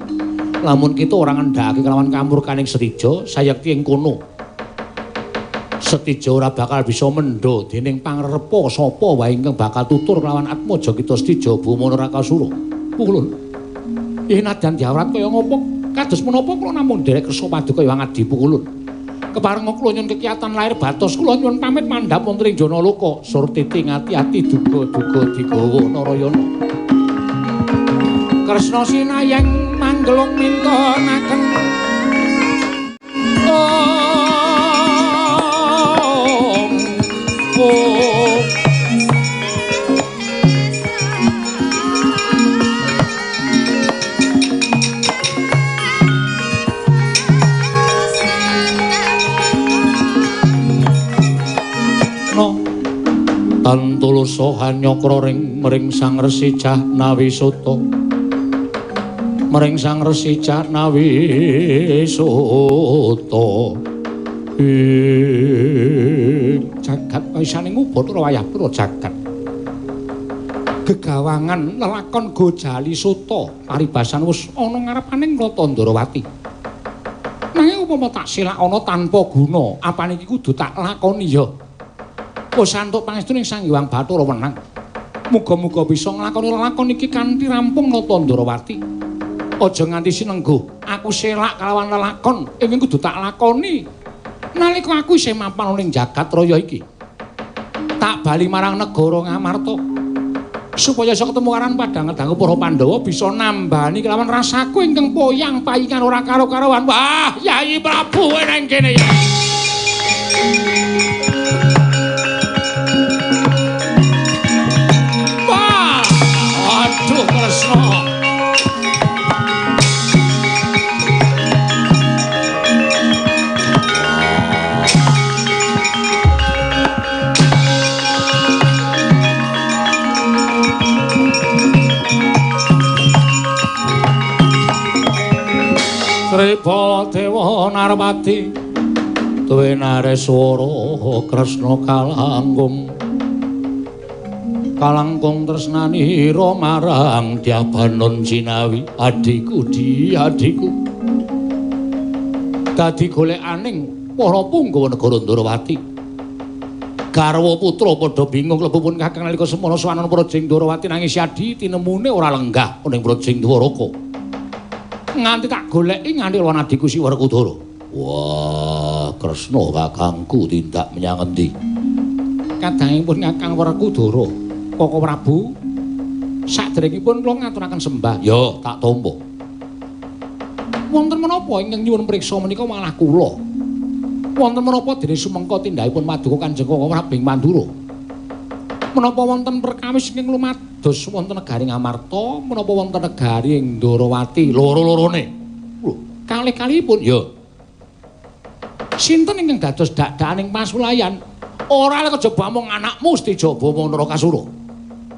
Lamun kita ora ngendhakake kelawan kamurkaning Setija, sayekti ing kono Setija ora bakal bisa mendha dening pangrepa sapa wae ingkang bakal tutur kelawan atmaja kita Setija Boma Narakasura. Pukulun. Nadyan diawrat kaya ngopo kados menapa kula namung nderek kersa paduka Hyang Adi Pukulun. Keparenga kula nyuwun kekiyatan lahir batos kula nyuwun pamit mandhap wonten ing Janaloka. Surtiti ngati-ati duga-duga digawa Narayana. Kresna sinayang manggelung mintonaken. Om Om. Tantulusa hanyakra ring mring Sang Resi Jahnawi Suta. Mring Sang Resi Jahnawi Suta. Ing jagat pisaning Ubathara wayah pura jagat. Gegawangan lelakon Gojali Suta paribasan wis ana ngarepaning Nata Ndorowati. Nanging upama tak selak ana tanpa guna, apane iki kudu tak lakoni ya. Wis antuk pangestu ning Sang Hyang Bathara Wenang. Muga-muga bisa nglakoni lelakon iki kanthi rampung Nata Ndorowati. Aja nganti sinengguh, aku selak kalawan lelakon ingkang kudu tak lakoni nalika aku isih mapan ning jagat raya iki. Tak bali marang negara Ngamarta supaya iso ketemu karo padang dangu para Pandhawa bisa nambani kelawan rasaku ingkang poyang payingan ora karo-karowan. Wah, Yayi Prabu nang kene ya. Aduh Kresna. Sri Baladewa Narpati duwe nareswara Kresna kalangkung. Kalangkung tresnanira marang Dyabanon Jinawi adhiku di adhiku. Dadi golekaning para punggawa negara Ndorowati. Garwa putra padha bingung klebupun kakang nalika semana swanana Prajing Ndorowati nanging Syadi tinemune ora lenggah ning Prajing Dwaraka. Nganti tak goleki nganti lawan adhiku si Werkudara. Wah, Kresna kakangku tindak menyang endi? Kadangipun Kakang Werkudara, Koko Prabu, saderengipun kula ngaturaken sembah. Ya, tak tampa. Wonten menapa ingkang nyuwun priksa menika malah kula. Wonten menapa dene sumengka tindakipun paduka Kanjeng Koko Prabu ing Mandura? Menapa wonten perkawis ingkang lumados wonten negari Ngamarta, menapa wonten negari ing Ndorowati, loro-lorone? Lho, kalih-kalihipun ya. Sinten ingkang dados dak-dakaning pasulayan? Ora lek kejaba mung anakmu Setija Bama Narakasura.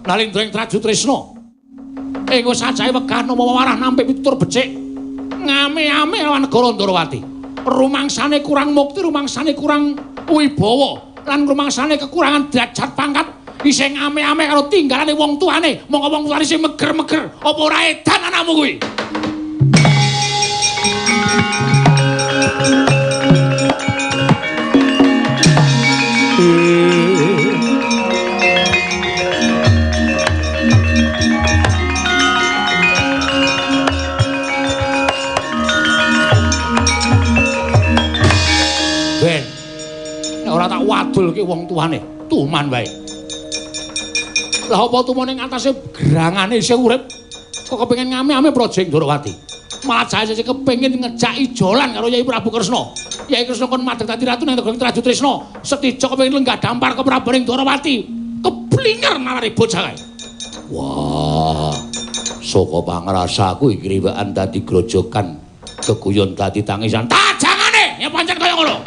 Nalindra ing Traju Tresna. Ing sajahe wegah nama warah nampik pitutur becik. Ngame-ame lawan negara Ndorowati. Rumangsane kurang mukti, rumangsane kurang wibawa, lan rumangsane kekurangan derajat pangkat. Isih ngame-ame karo tinggalane wong tuane. Monggo wong tuane sing meger-meger, apa ora edan anakmu kuwi? Ben, nek ora tak wadulke wong tuane, tuman wae. Lah apa tumone ing atase gerangane isih urip kok kepengin ngame-ame praja ing Ndorowati. Malah jae sing kepengin ngejak ijolan karo Yai Prabu Kresna. Yai Kresna kon madheg dadi ratu nang negara Traju Tresna. Setija kepengin lenggah dampar ke Prabu ing Ndorowati. Keblinger nalare bocah kae. Wah, saka pangrasaku iki riwakan dadi grojogan, keguyon dadi tangisan. Tajangane ya pancen kaya ngono.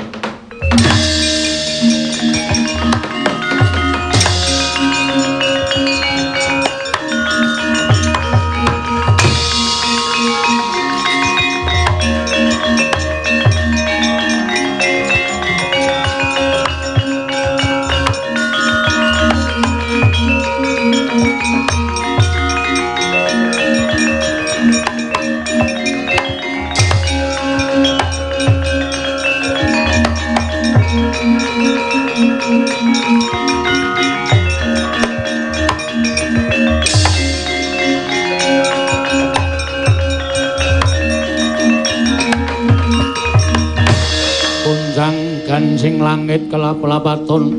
Kancing langit kelap-lapaton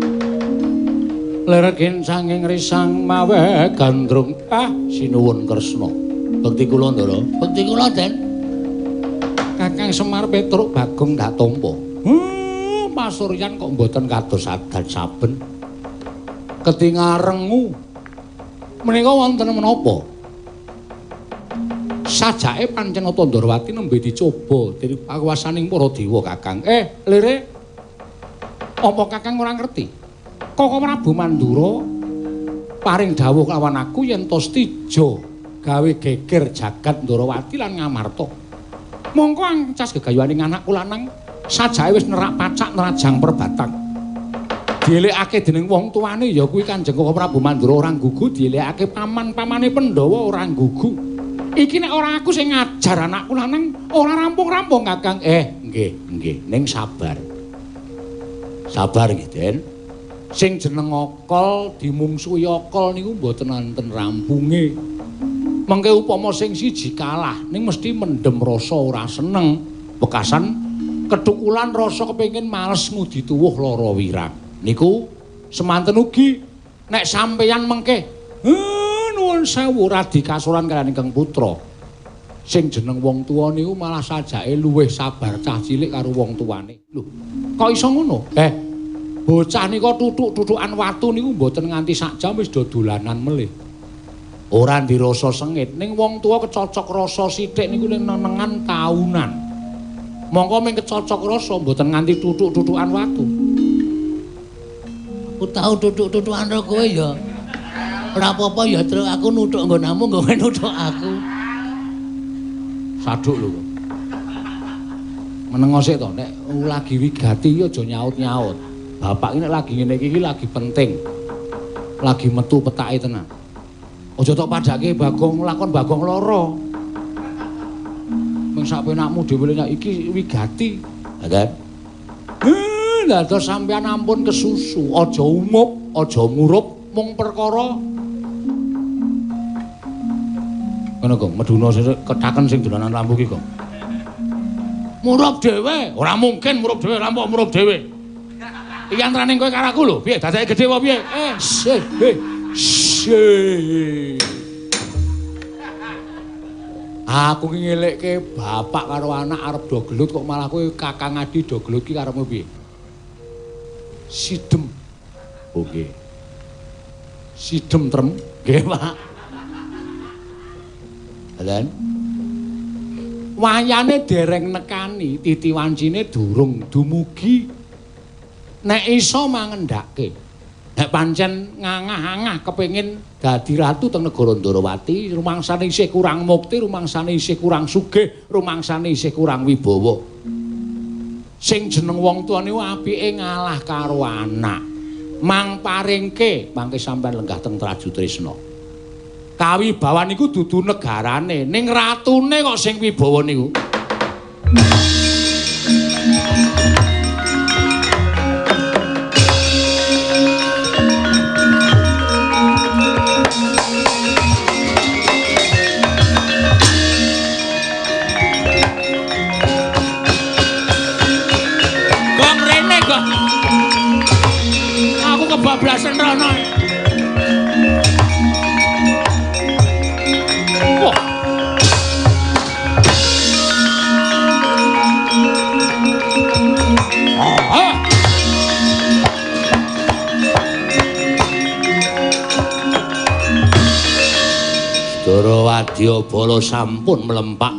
lerkin sanging risang mawe gandrung. Ah, sinuwun Kresna. Bekti kula Ndara, bekti kula Den. Kakang Semar Petruk Bagong ndak tampa. Pasuryan kok mboten kados adan saben. Ketingarengu menika wonten menapa? Sajake pancen Nata Ndorowati nembe dicoba dening pakuwasaning para dewa Kakang. Lire, apa Kakang ora ngerti? Koko Prabu Mandura paring dawuh lawan aku yen to Setija gawe geger jagat Ndorowati lan Ngamarta. Mongko ancas gegayuhaning anakku lanang sajake wis nerak pacak nerajang perbatang. Dielekake dening wong tuane ya kuwi Kanjeng Koko Prabu Mandura ora gugu, dielekake paman-pamane Pandhawa ora gugu. Iki nek ora aku sing ngajar anakku lanang ora rampung-rampung Kakang. Nggih, nggih, ning sabar. Sabar nggih, Den. Sing jeneng akal dimungsuhi akal niku mboten wonten rampunge. Mengke upama sing siji kalah ning mesti mendem rasa ora seneng, wekasan ketukulan rasa kepengin males ngudi tuwuh lara wirang. Niku semanten ugi nek sampeyan mengke nuwun sewu radi kasuran kaliyan ingkang putra. Sing jeneng wong tuwa niku malah sajake luwih sabar cah cilik karo wong tuane. Lho, kok iso ngono? Bocah nika tutuk-tutukan watu niku mboten nganti sak jam wis do dolanan melih. Ora dirasa sengit, ning wong tuwa kecocok rasa sithik niku ning nenengan taunan. Mongko ming kecocok rasa mboten nganti tutuk-tutukan watu. Aku tau tutuk-tutukan karo kowe ya. Ora apa-apa ya, Truk, aku nuthuk nggonamu, kowe nuthuk aku. Saduk lho. Menengo sik to, nek lagi wigati iki aja nyaut-nyaut. Bapak iki nek lagi ngene iki lagi penting. Lagi metu petake tenan. Aja tok padhake Bagong lakon Bagong loro. Ming sak penakmu dhewe nek iki wigati. Ha kan? Lah terus sampean ampun kesusu, aja umup, aja murup mung perkara ngono, Gong, meduna ketaken sing dolanan lampu ki, Gong. Murup dhewe, ora mungkin murup dhewe, lampu murup dhewe. Iki antarane kowe karo aku lho. Piye dadake gedhe apa piye? Aku ki ngelekke bapak karo anak arep do gelut kok malah kowe kakang adi do gelut ki karepmu piye? Sidem. Oke. Sidem trem. Nggih, Pak. Lan wayane dereng nekani, titi wancine durung dumugi. Nek iso mangendhake. Nek pancen ngangah-angah kepengin dadi ratu teng negara Ndorowati, rumangsane isih kurang mukti, rumangsane isih kurang sugih, rumangsane isih kurang wibawa. Sing jeneng wong tuwa niku apike ngalah karo anak. Mang paringke mangke sampean lenggah teng Traju Tresna. Kawibawan niku dudu negarane, ning ratune kok sing wibawa niku. Gong rene kok. Aku kebablasan rono. Saudara Wadyabala sampun mlempak.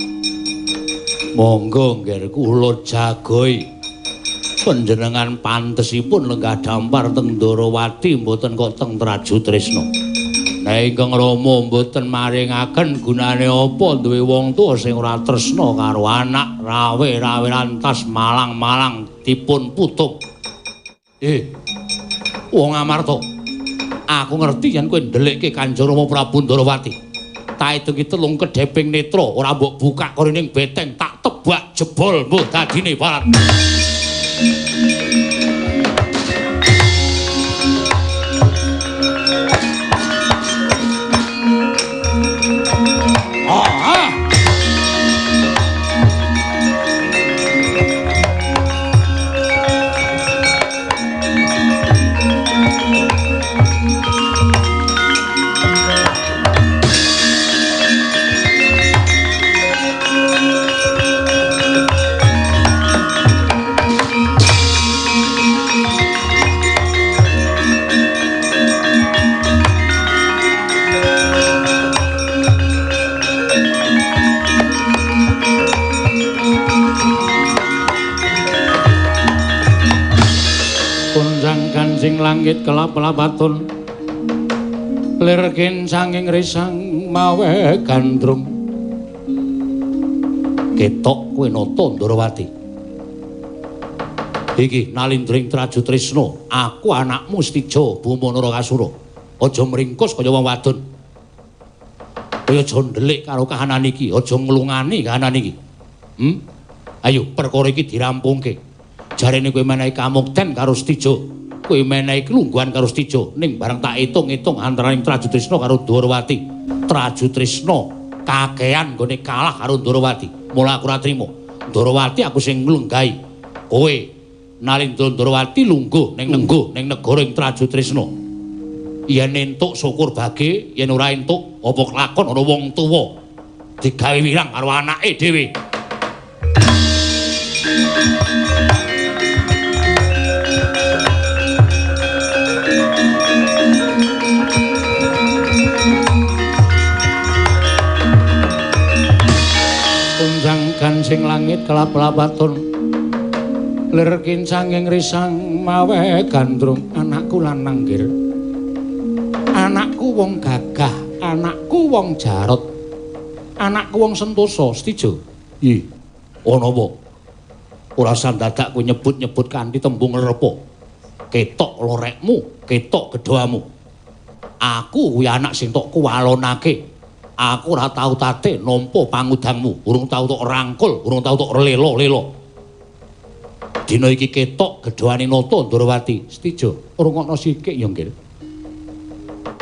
Monggo nggih kula jagoi. Panjenengan pantesipun lenggah dampar teng Ndorowati mboten kok teng Traju Tresna. Nek ingkang Rama mboten maringaken gunane apa duwe wong tuwa sing ora tresna karo anak, rawe-rawe rantas malang-malang dipun putung. Wong Amarta, aku ngerti yen kowe ndelikke Kanjeng Rama Prabu Ndorowati. Tak hitung telung kedheping netra ora mbok buka korining beteng tak tebak jebol mbuh dadine barat. Langit kelap-lapatun lir kincanging risang mawe gandrung. Ketok kowe nata Ndorowati. Iki nalindring Traju Tresna, aku anakmu Stija Boma Narakasura. Aja mringkus kaya wong wadon. Kowe aja ndelik karo kahanan iki, aja nglungani kahanan iki. Ayo perkara iki dirampungke. Jarene kowe menehi kamukten karo Stija. Kowe menehi klungguhan karo Stija, ning bareng tak hitung-hitung antaraning Traju Tresna karo Ndorowati. Traju Tresna kakean nggone kalah karo Ndorowati. Mula aku ora trima. Ndorowati aku sing nglunggahi. Kowe Nalindra Ndorowati lungguh ning nengguh ning negara ing Traju Tresna. Yen entuk syukur bage, yen ora entuk apa kelakon ana wong tuwa digawe wirang karo anake dhewe. Kancing langit kelap-lapatun lir kincanging risang mawe gandrung. Anakku lanang nggir, anakku wong gagah, anakku wong jarot, anakku wong sentosa. Stija, ih ana apa? Ora sandadak kowe nyebut-nyebut kanthi tembung repa. Ketok lorekmu, ketok gedhamu. Aku kuwi anak sing tok kuwalonake. Aku ora tau tate nampa pangudangmu, urung tau tok rangkul, urung tau tok lelo-lelo. Dina iki ketok gedhoane nata Ndorowati. Stija, rungokno sikik ya, Nggir.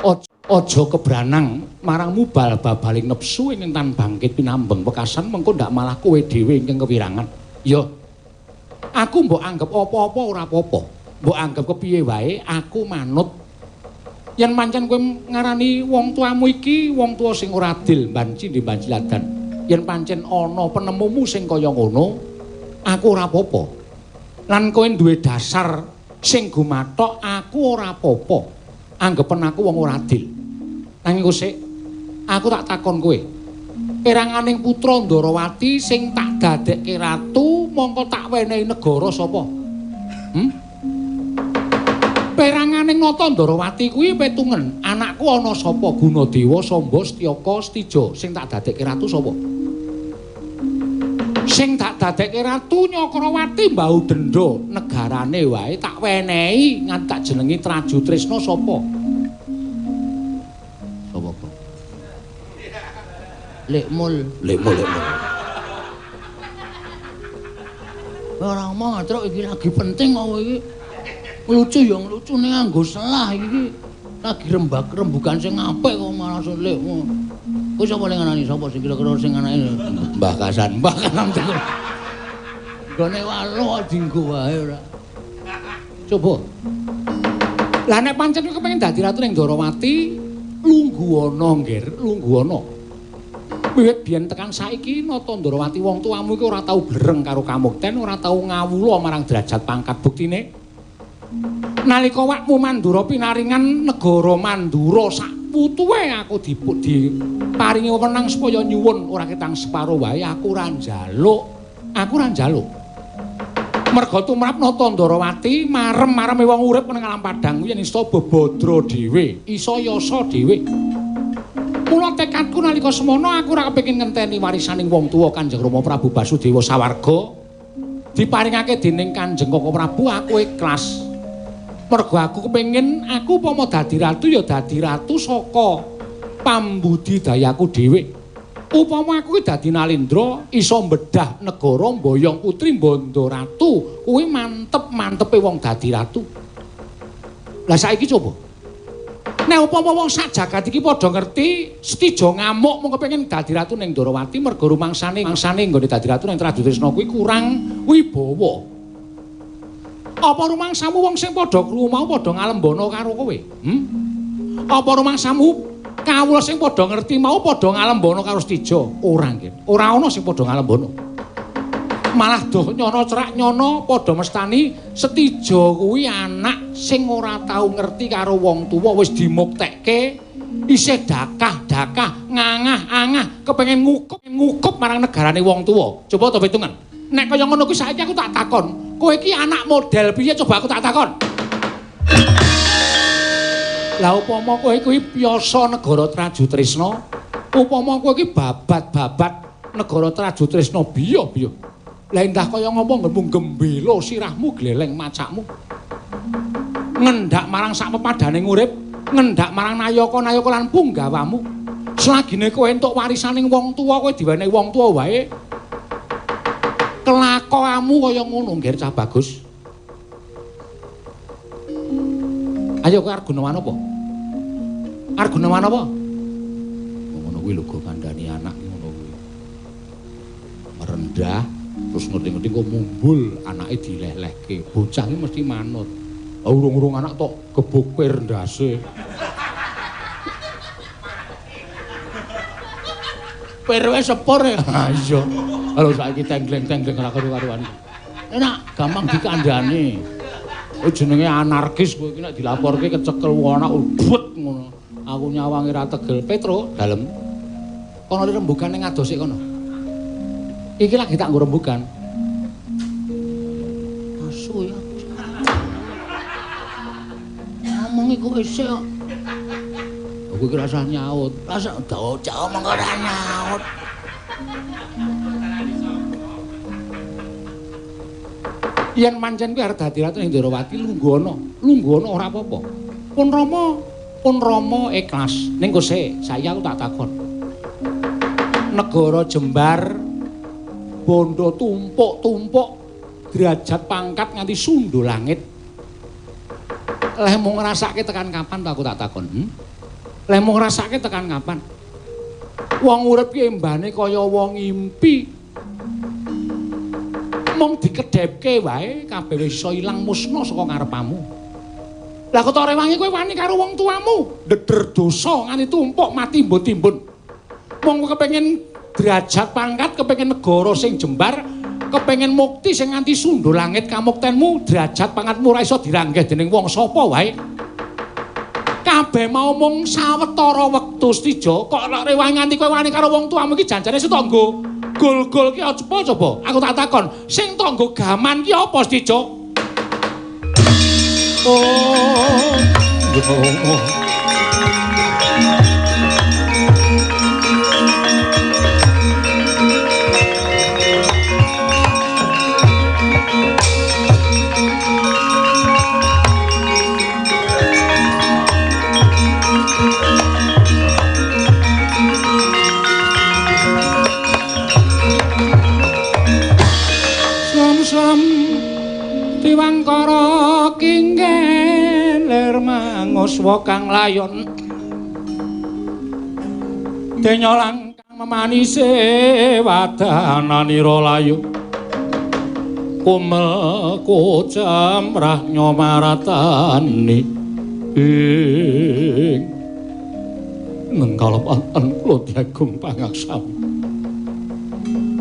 Aja kebranang marang mubal babaling nepsu ing tan bangkit pinambeng wekasan mengko ndak malah kowe dhewe ingkang kewirangan. Ya. Aku mbok anggap apa-apa ora apa-apa. Mbok anggap kepiye wae aku manut. Yen pancen kowe ngarani wong tuamu iki wong tuwa sing ora adil, banci ndi banci ladan. Yen pancen ana penemumu sing kaya ngono, aku ora apa-apa. Lan kowe duwe dasar sing gumathok, aku ora apa-apa. Anggepen aku wong ora adil. Nanging sik, aku tak takon kowe. Peranganing putra Ndarawati sing tak dadekke ratu, mongko tak wenehi negara sapa? Peranganing Nata Ndarawati kuwi petungen, anakku ana sapa? Gunadewa, Samba, Setyaka, Setija. Sing tak dadekke ratu sapa? Sing tak dadekke ratu Nyakrawati mbau denda negarane wae tak wenehi nganti tak jenengi Trajutrisna sapa? Sapa kok? Lekmul. Lekmul, lekmul. Ora omong truk iki lagi penting kok iki. Lucu ya lucu ning nganggo selah iki. Lagi rembak rembugan sing apik kok malah lekmul. Kuwi sapa sing nganani? Sapa sing kira-kira sing nganani? Mbah Kasan. Mbah Kasan. Gone walo dinggo wae ora. Coba. Lah nek pancen kowe kepengin dadi ratu ning Ndarawati, lungguhana nggir, lungguhana. Wiwit biyen tekan saiki Nata Ndarawati wong tuamu iki ora tau blereng karo kamukten, ora tau ngawula marang derajat pangkat buktine. Nalika wakmu Mandura pinaringan negara Mandura sak putuwe aku diparingi wewenang supaya nyuwun ora ketang separo wae aku ora njaluk. Aku ora njaluk. Merga tumrap Nata Ndarawati marem-mareme wong urip nang alam padang kuwi yen iso bebadra dhewe, iso yasa dhewe. Mula tekadku nalika semono aku ora kepengin ngenteni warisaning wong tuwa Kanjeng Rama Prabu Basudewa sawarga diparingake dening Kanjeng Koko Prabu aku ikhlas. Mergo aku kepengin aku upama dadi ratu ya dadi ratu saka pambudidayaku dhewe. Upama aku ki dadi Nalendra iso mbedah negara mboyong putri mbondo ratu kuwi mantep-mantepe wong dadi ratu. Lah saiki coba. Nek upama wong sak jagat iki padha ngerti Setija ngamuk mung kepengin dadi ratu ning Ndarawati mergo rumangsane mangsane nggone dadi ratu ning Trajutrisna kuwi kurang wibawa. Apa rumangsamu wong sing padha krungu mau padha ngalembana karo kowe? Apa rumangsamu kawula sing padha ngerti mau padha ngalembana karo Setija? Ora nggih. Ora ana sing padha ngalembana. Malah doh nyono cerak nyono padha mestani Setija kuwi anak sing ora tau ngerti karo wong tuwa wis dimuktekke isih dakah-dakah ngangah-angah kepengin ngukup marang negarane wong tuwa. Coba to pitungan. Nek kaya ngono kuwi saiki aku tak takon, kowe iki anak model piye coba aku tak takon. Lah upama kowe kuwi piyasa negara Trajutrisna, upama kowe iki babat-babat negara Trajutrisna biya-biya. Lah endah kaya ngopo nggonmu gembela sirahmu gleleng macakmu. Ngendak marang sak pepadane urip, ngendak marang nayaka-nayaka lan punggawamu. Selagine kowe entuk warisaning wong tuwa, kowe diwenehi wong tuwa wae. Kelakuanmu kaya ngono nggir cah bagus. Ayo kowe arep gunawan apa? Arep gunawan apa? Ngono kuwi lho go kandhani anak ngono kuwi. Merendah terus ngerti-ngerti kok mumbul anake dileh-lehke. Bocah iki mesti manut. Urung-urung anak tok gebuk pir ndase. Pir wis sepur ya. Ha iya. Halo saiki tenggleng-tenggleng ora karu-karuan. Enak, gampang dikandhani. Oh jenenge anarkis kowe iki nek dilaporke kecekel wong anak ubet ngono. Aku nyawangi ra tegel. Petro dalem. Kono rembugan ning adoh sik kono. Iki lagi tak nggo rembugan. Asu ya. Ngomong iku isih kok. Aku iki rasah nyaut. Rasah docok omong ora nyaut. Yen pancen kuwi arep dadi ratu ning Ndarawati lungguhana, lungguhana ora apa-apa. Pun Rama ikhlas. Ning kok sik, saiki aku tak takon. Negara Jembar bondo tumpuk-tumpuk derajat pangkat nganti sundul langit. Lehmu ngrasake tekan kapan ta aku tak takon? Lehmu ngrasake tekan kapan? Wong urip ki embane kaya wong impi. Mung dikedhepke wae kabeh wis iso ilang musna saka ngarepamu. Lah kok rewangi kowe wani karo wong tuamu, ndeder dosa nganti tumpuk mati timbun-timbun. Wong kepengin derajat pangkat, kepengin negara sing jembar, kepengin mukti sing nganti sundul langit kamuktenmu, derajat pangkatmu ora iso diranggeh dening wong sapa wae. Kabeh mau mung sawetara wektu Setija, kok rewangi nganti kowe wani karo wong tuamu iki janjane sing tangga gol-gol ki apa coba? Aku tak takon, sing tangga gaman ki apa Setija? Oh. Tiwangkara kinggelir manguswa kang layon denya langkang memanise wadananira layu kumel kocamrah nyomaratani ing nengkalapan kula diagung pangaksami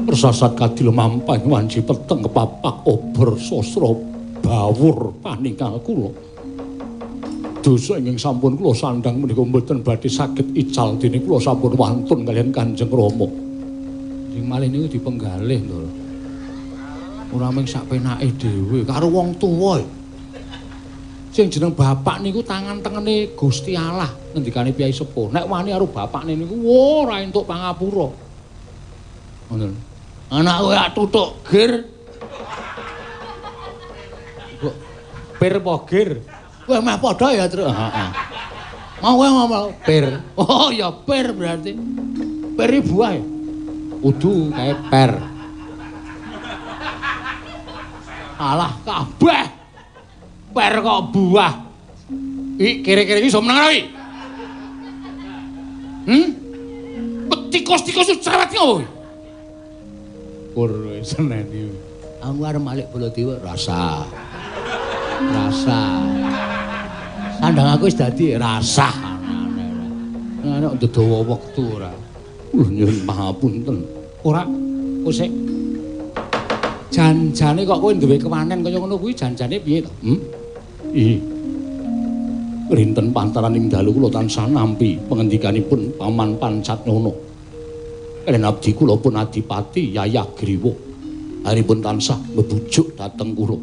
persasat kadil mampang wanci peteng kepapak obor sosro bawur paningal kula. Dosa ingkang sampun kula sandhang menika mboten badhe saged ical dene kula sampun wantun kaliyan Kanjeng Rama. Sing malih niku dipenggalih lho. Ora mung sak penake dhewe karo wong tuwa. Sing jeneng bapak niku tangan tengene Gusti Allah ngendikane Kyai Sepuh. Nek wani karo bapakne niku ora entuk pangapura. Ngoten. Anakku ya tutuk gir. Pir apa gir? Kowe meh padha ya, Truk. Heeh. Mau kowe ngomong pir. Oh ya pir berarti. Pir iki buah ya? Kudu kae per. Alah kabeh. Per kok buah. Iki kere-kere iki iso meneng ora iki? Hmm? Tikus-tikus cerewet ki opo? Kur seneni. Aku arep malik Baladewa rasa. Rasa. Sandang aku wis dadi rasah. Aneh-aneh. Nek ndedawa wektu ora. Kula nyuwun pangapunten. Ora kosek. Janjane kok kowe duwe kewanen kaya ngono kuwi janjane piye to? Hmm? Ih. Rinten pantaraning dalu kula tansah nampi pangendikanipun Paman Pancatnyono. Kaliyan abdi kula pun Adipati Yayah Griwa. Aripun tansah mebujuk dhateng kula.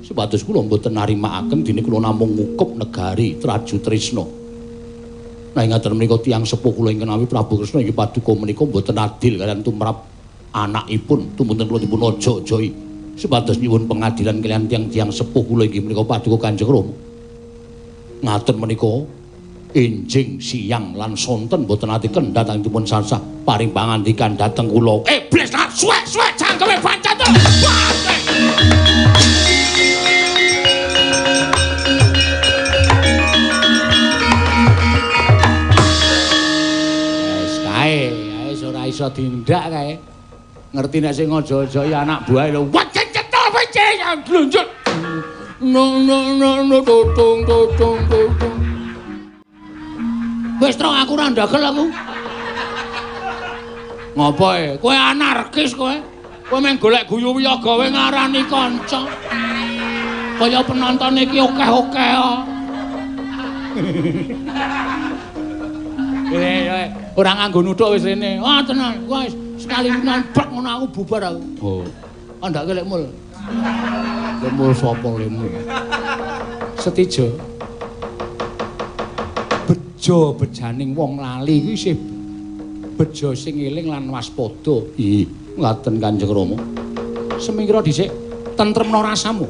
Supados kula mboten narimakaken dene kula namung ngukup negari Traju Trisna. Nah ngaten menika tiyang sepuh kula ingkang nawi Prabu Kresna inggih paduka menika mboten adil kaliyan tumrap anakipun tumunten kula dipun aja-ajahi supados nyuwun pengadilan kaliyan tiyang-tiyang sepuh kula inggih menika paduka Kanjeng Rama. Ngaten menika enjing siang lan sonten mboten ati kendhat dipun sansah paring pangandikan dhateng kula. Iblis lah suwek-suwek cangkeme pancet. Wis kae, wis ora iso tindak kae. Ngerti nek sing aja-aja anak buahe lho. Wah cetel becik glunjut. No no no no tutung tutung tutung. Wis trok aku ora ndagel aku. Ngopo e? Kowe anarkis kowe. Kowe mung golek guyu wiyaga kowe ngarani kanca. Kaya penonton iki akeh-akeh kok. Ora nganggo nuthuk wis rene. Wah tenan, wis sekali nambak ngono aku bubar aku. Oh. Andake lek mul. Lemul sapa lemu? Setija. Bejo bejaning wong lali kuwi isih bejo sing eling lan waspada. Ih, ngaten Kanjeng Rama. Semingkira dhisik tentremno rasamu.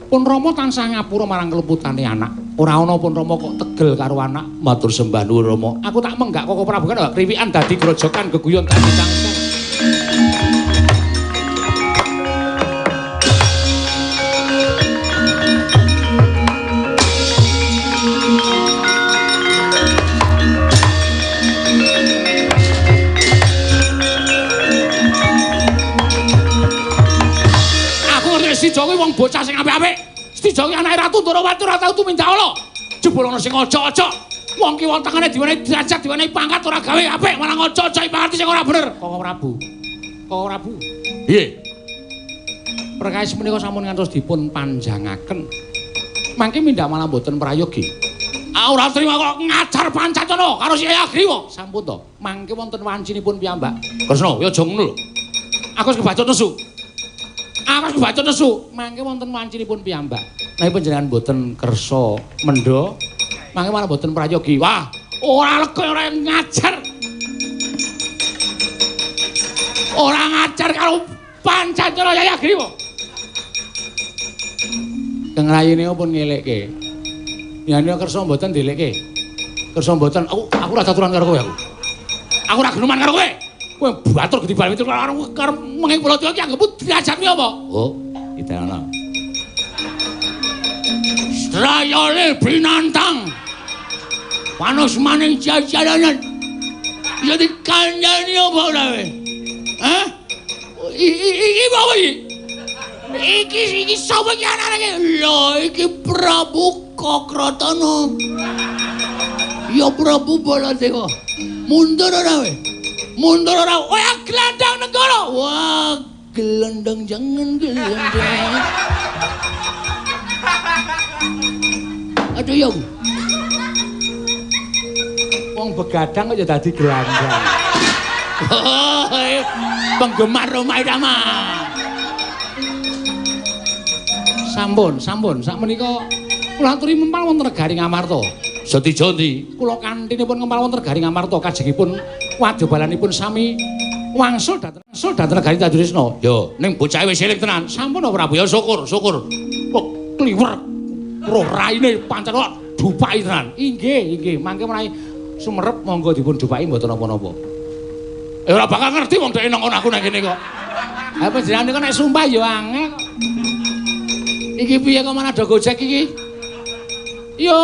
Pun Rama tansah ngapura marang keleputane anak. Ora ana pun Rama kok tegel karo anak. Matur sembah nuwun Rama. Aku tak menggak Koko Prabu kan kriwikan dadi grojokan geguyon dadi cangkeng. wong bocah sing apik-apik. Setijo ki anake Ratu Ndorowati ora tau tumindak ala. Jebul ana sing ojok-ojok. Wong ki wong tengene diwenehi derajat, diwenehi pangkat ora gawe apik, malah ngocok-ocoki pangkat sing ora bener. Koko Prabu. Koko Prabu. Piye? Perkawis menika sampun ngantos dipun panjangaken. Mangke mindhak malah mboten prayogi. Ah ora trima kok ngajar pancacana karo si Hayagriwa. Sampun to. Mangke wonten wancinipun piyambak. Kresna, ya aja ngono lho. Aku wis kebacut nesu. Aku wis kebacut nesu. Mangke wonten wancinipun piyambak. Nek panjenengan mboten kersa mendha, mangke malah mboten prayogi. Wah, ora lega ora ngajar. Ora ngajar karo pancacana Hayagriwa. Kang rayine pun ngelekke. Yen kersa mboten dielekke. Kersa mboten, aku ora caturan karo kowe aku. Aku ora geneman karo kowe. Kowe batur gedhi bal karo karo menging Baladewa iki anggepmu derajatmu apa? Oh, ditenono. Strayole binantang. Panos maning jajalanan. Ya dikandani apa ora kowe? Hah? Iki apa iki? Iki sapa iki anake iki? Lho, iki Prabu Kakratana. Ya Prabu Baladewa. Mundur ora kowe? Mundur ora? Wah, gelandang negara. Wah, gelandang jangan gelandang. Aduh ya. Wong begadang kok ya dadi gelandang. Penggemar Rhoma Irama. Sampun, sampun. Sakmenika kula aturi mempal wonten negari Ngamarta. Setijo ndi? Kula kantinipun ngempal wonten negari Ngamarta kajengipun wadyabalanipun sami wangsul dhateng negari Tanduresna. Yo, ning bocahe wis eling tenan. Sampun Prabu ya syukur, syukur. Kok kliwer roh raine pancen kok dupaki tenan. Inggih, inggih. Mangke menawi sumerep monggo dipun dupaki mboten napa-napa. Ora bakal ngerti wong dhek nang kono aku nang kene kok. Ha panjenengan niku nek sumpah ya angel kok. Iki piye kok malah do gojek iki? Yo.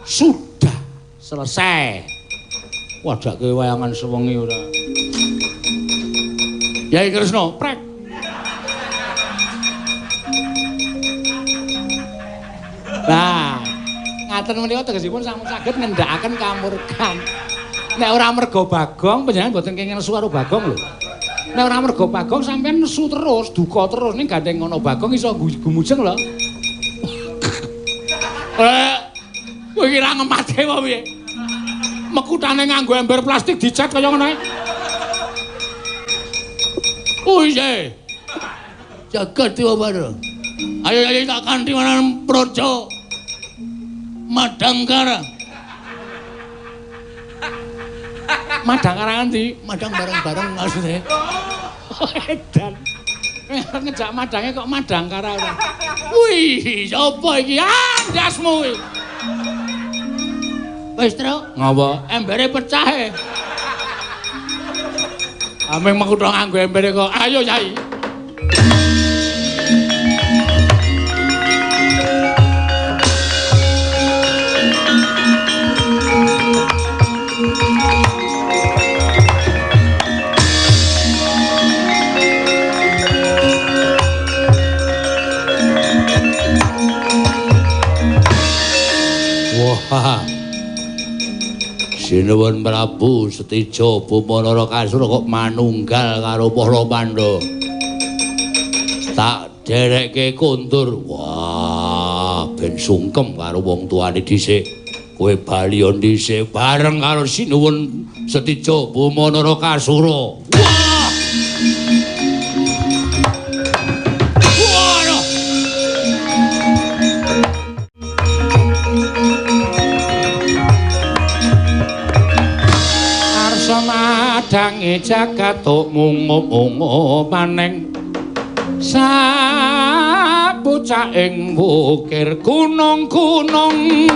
Sudah selesai. Wadake wayangan sewengi ora. Yai Kresna, prek. Nah, ngaten menika tegesipun sampun saged ngendhakaken kamurkan. Nek ora mergo Bagong, panjenengan mboten kenging nesu karo Bagong lho. Nek ora mergo Bagong sampean nesu terus, duka terus ning gandeng ngono Bagong iso gumujeng lho. Kowe iki ra ngemate apa piye? Mekutane nganggo ember plastik dicat kaya ngono ae. Oh iya. Jagat dewa bara. Ayo ayo tak kanthi marang Praja Madangkara. Madangkara ngendi? Madang bareng-bareng maksudnya. Edan. Ngejak madange kok Madangkara ora. Wih, sapa iki? Ah, ndasmu kuwi. Wis, Truk. Ngapa? Embere pecah e. Ameng mekutha nganggo embere kok. Ayo, Yai. Wah. Sinuwun Prabu Setijo Boma Narakasura kok manunggal karo para Pandhawa. Tak derekke kondur. Wah, ben sungkem karo wong tuane dhisik. Kowe balion dhisik bareng karo Sinuwun Setijo Boma Narakasura. Wah! Madange jagat mungu-mungu maneng sabocah ing wukir gunung-gunung.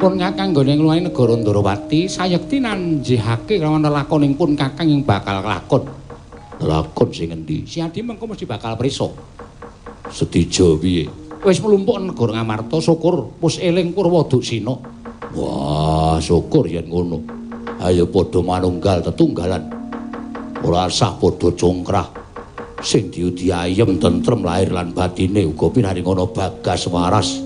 Pun Kakang nggone ngluwahi negara Ndarawati sayekti nanjihake lawan lelakoning pun Kakang ing bakal kelakon. Lakon sing endi? Si Adi mengko mesti bakal prisa. Setija piye? Wis mlumpuk negara Ngamarta, syukur wis eling Purwa Duksina. Wah, syukur yen ngono. Ayo padha manunggal tetunggalan. Ora sah padha congkrah. Sing diudi ayem tentrem lahir lan batine uga pinaringono bagas waras.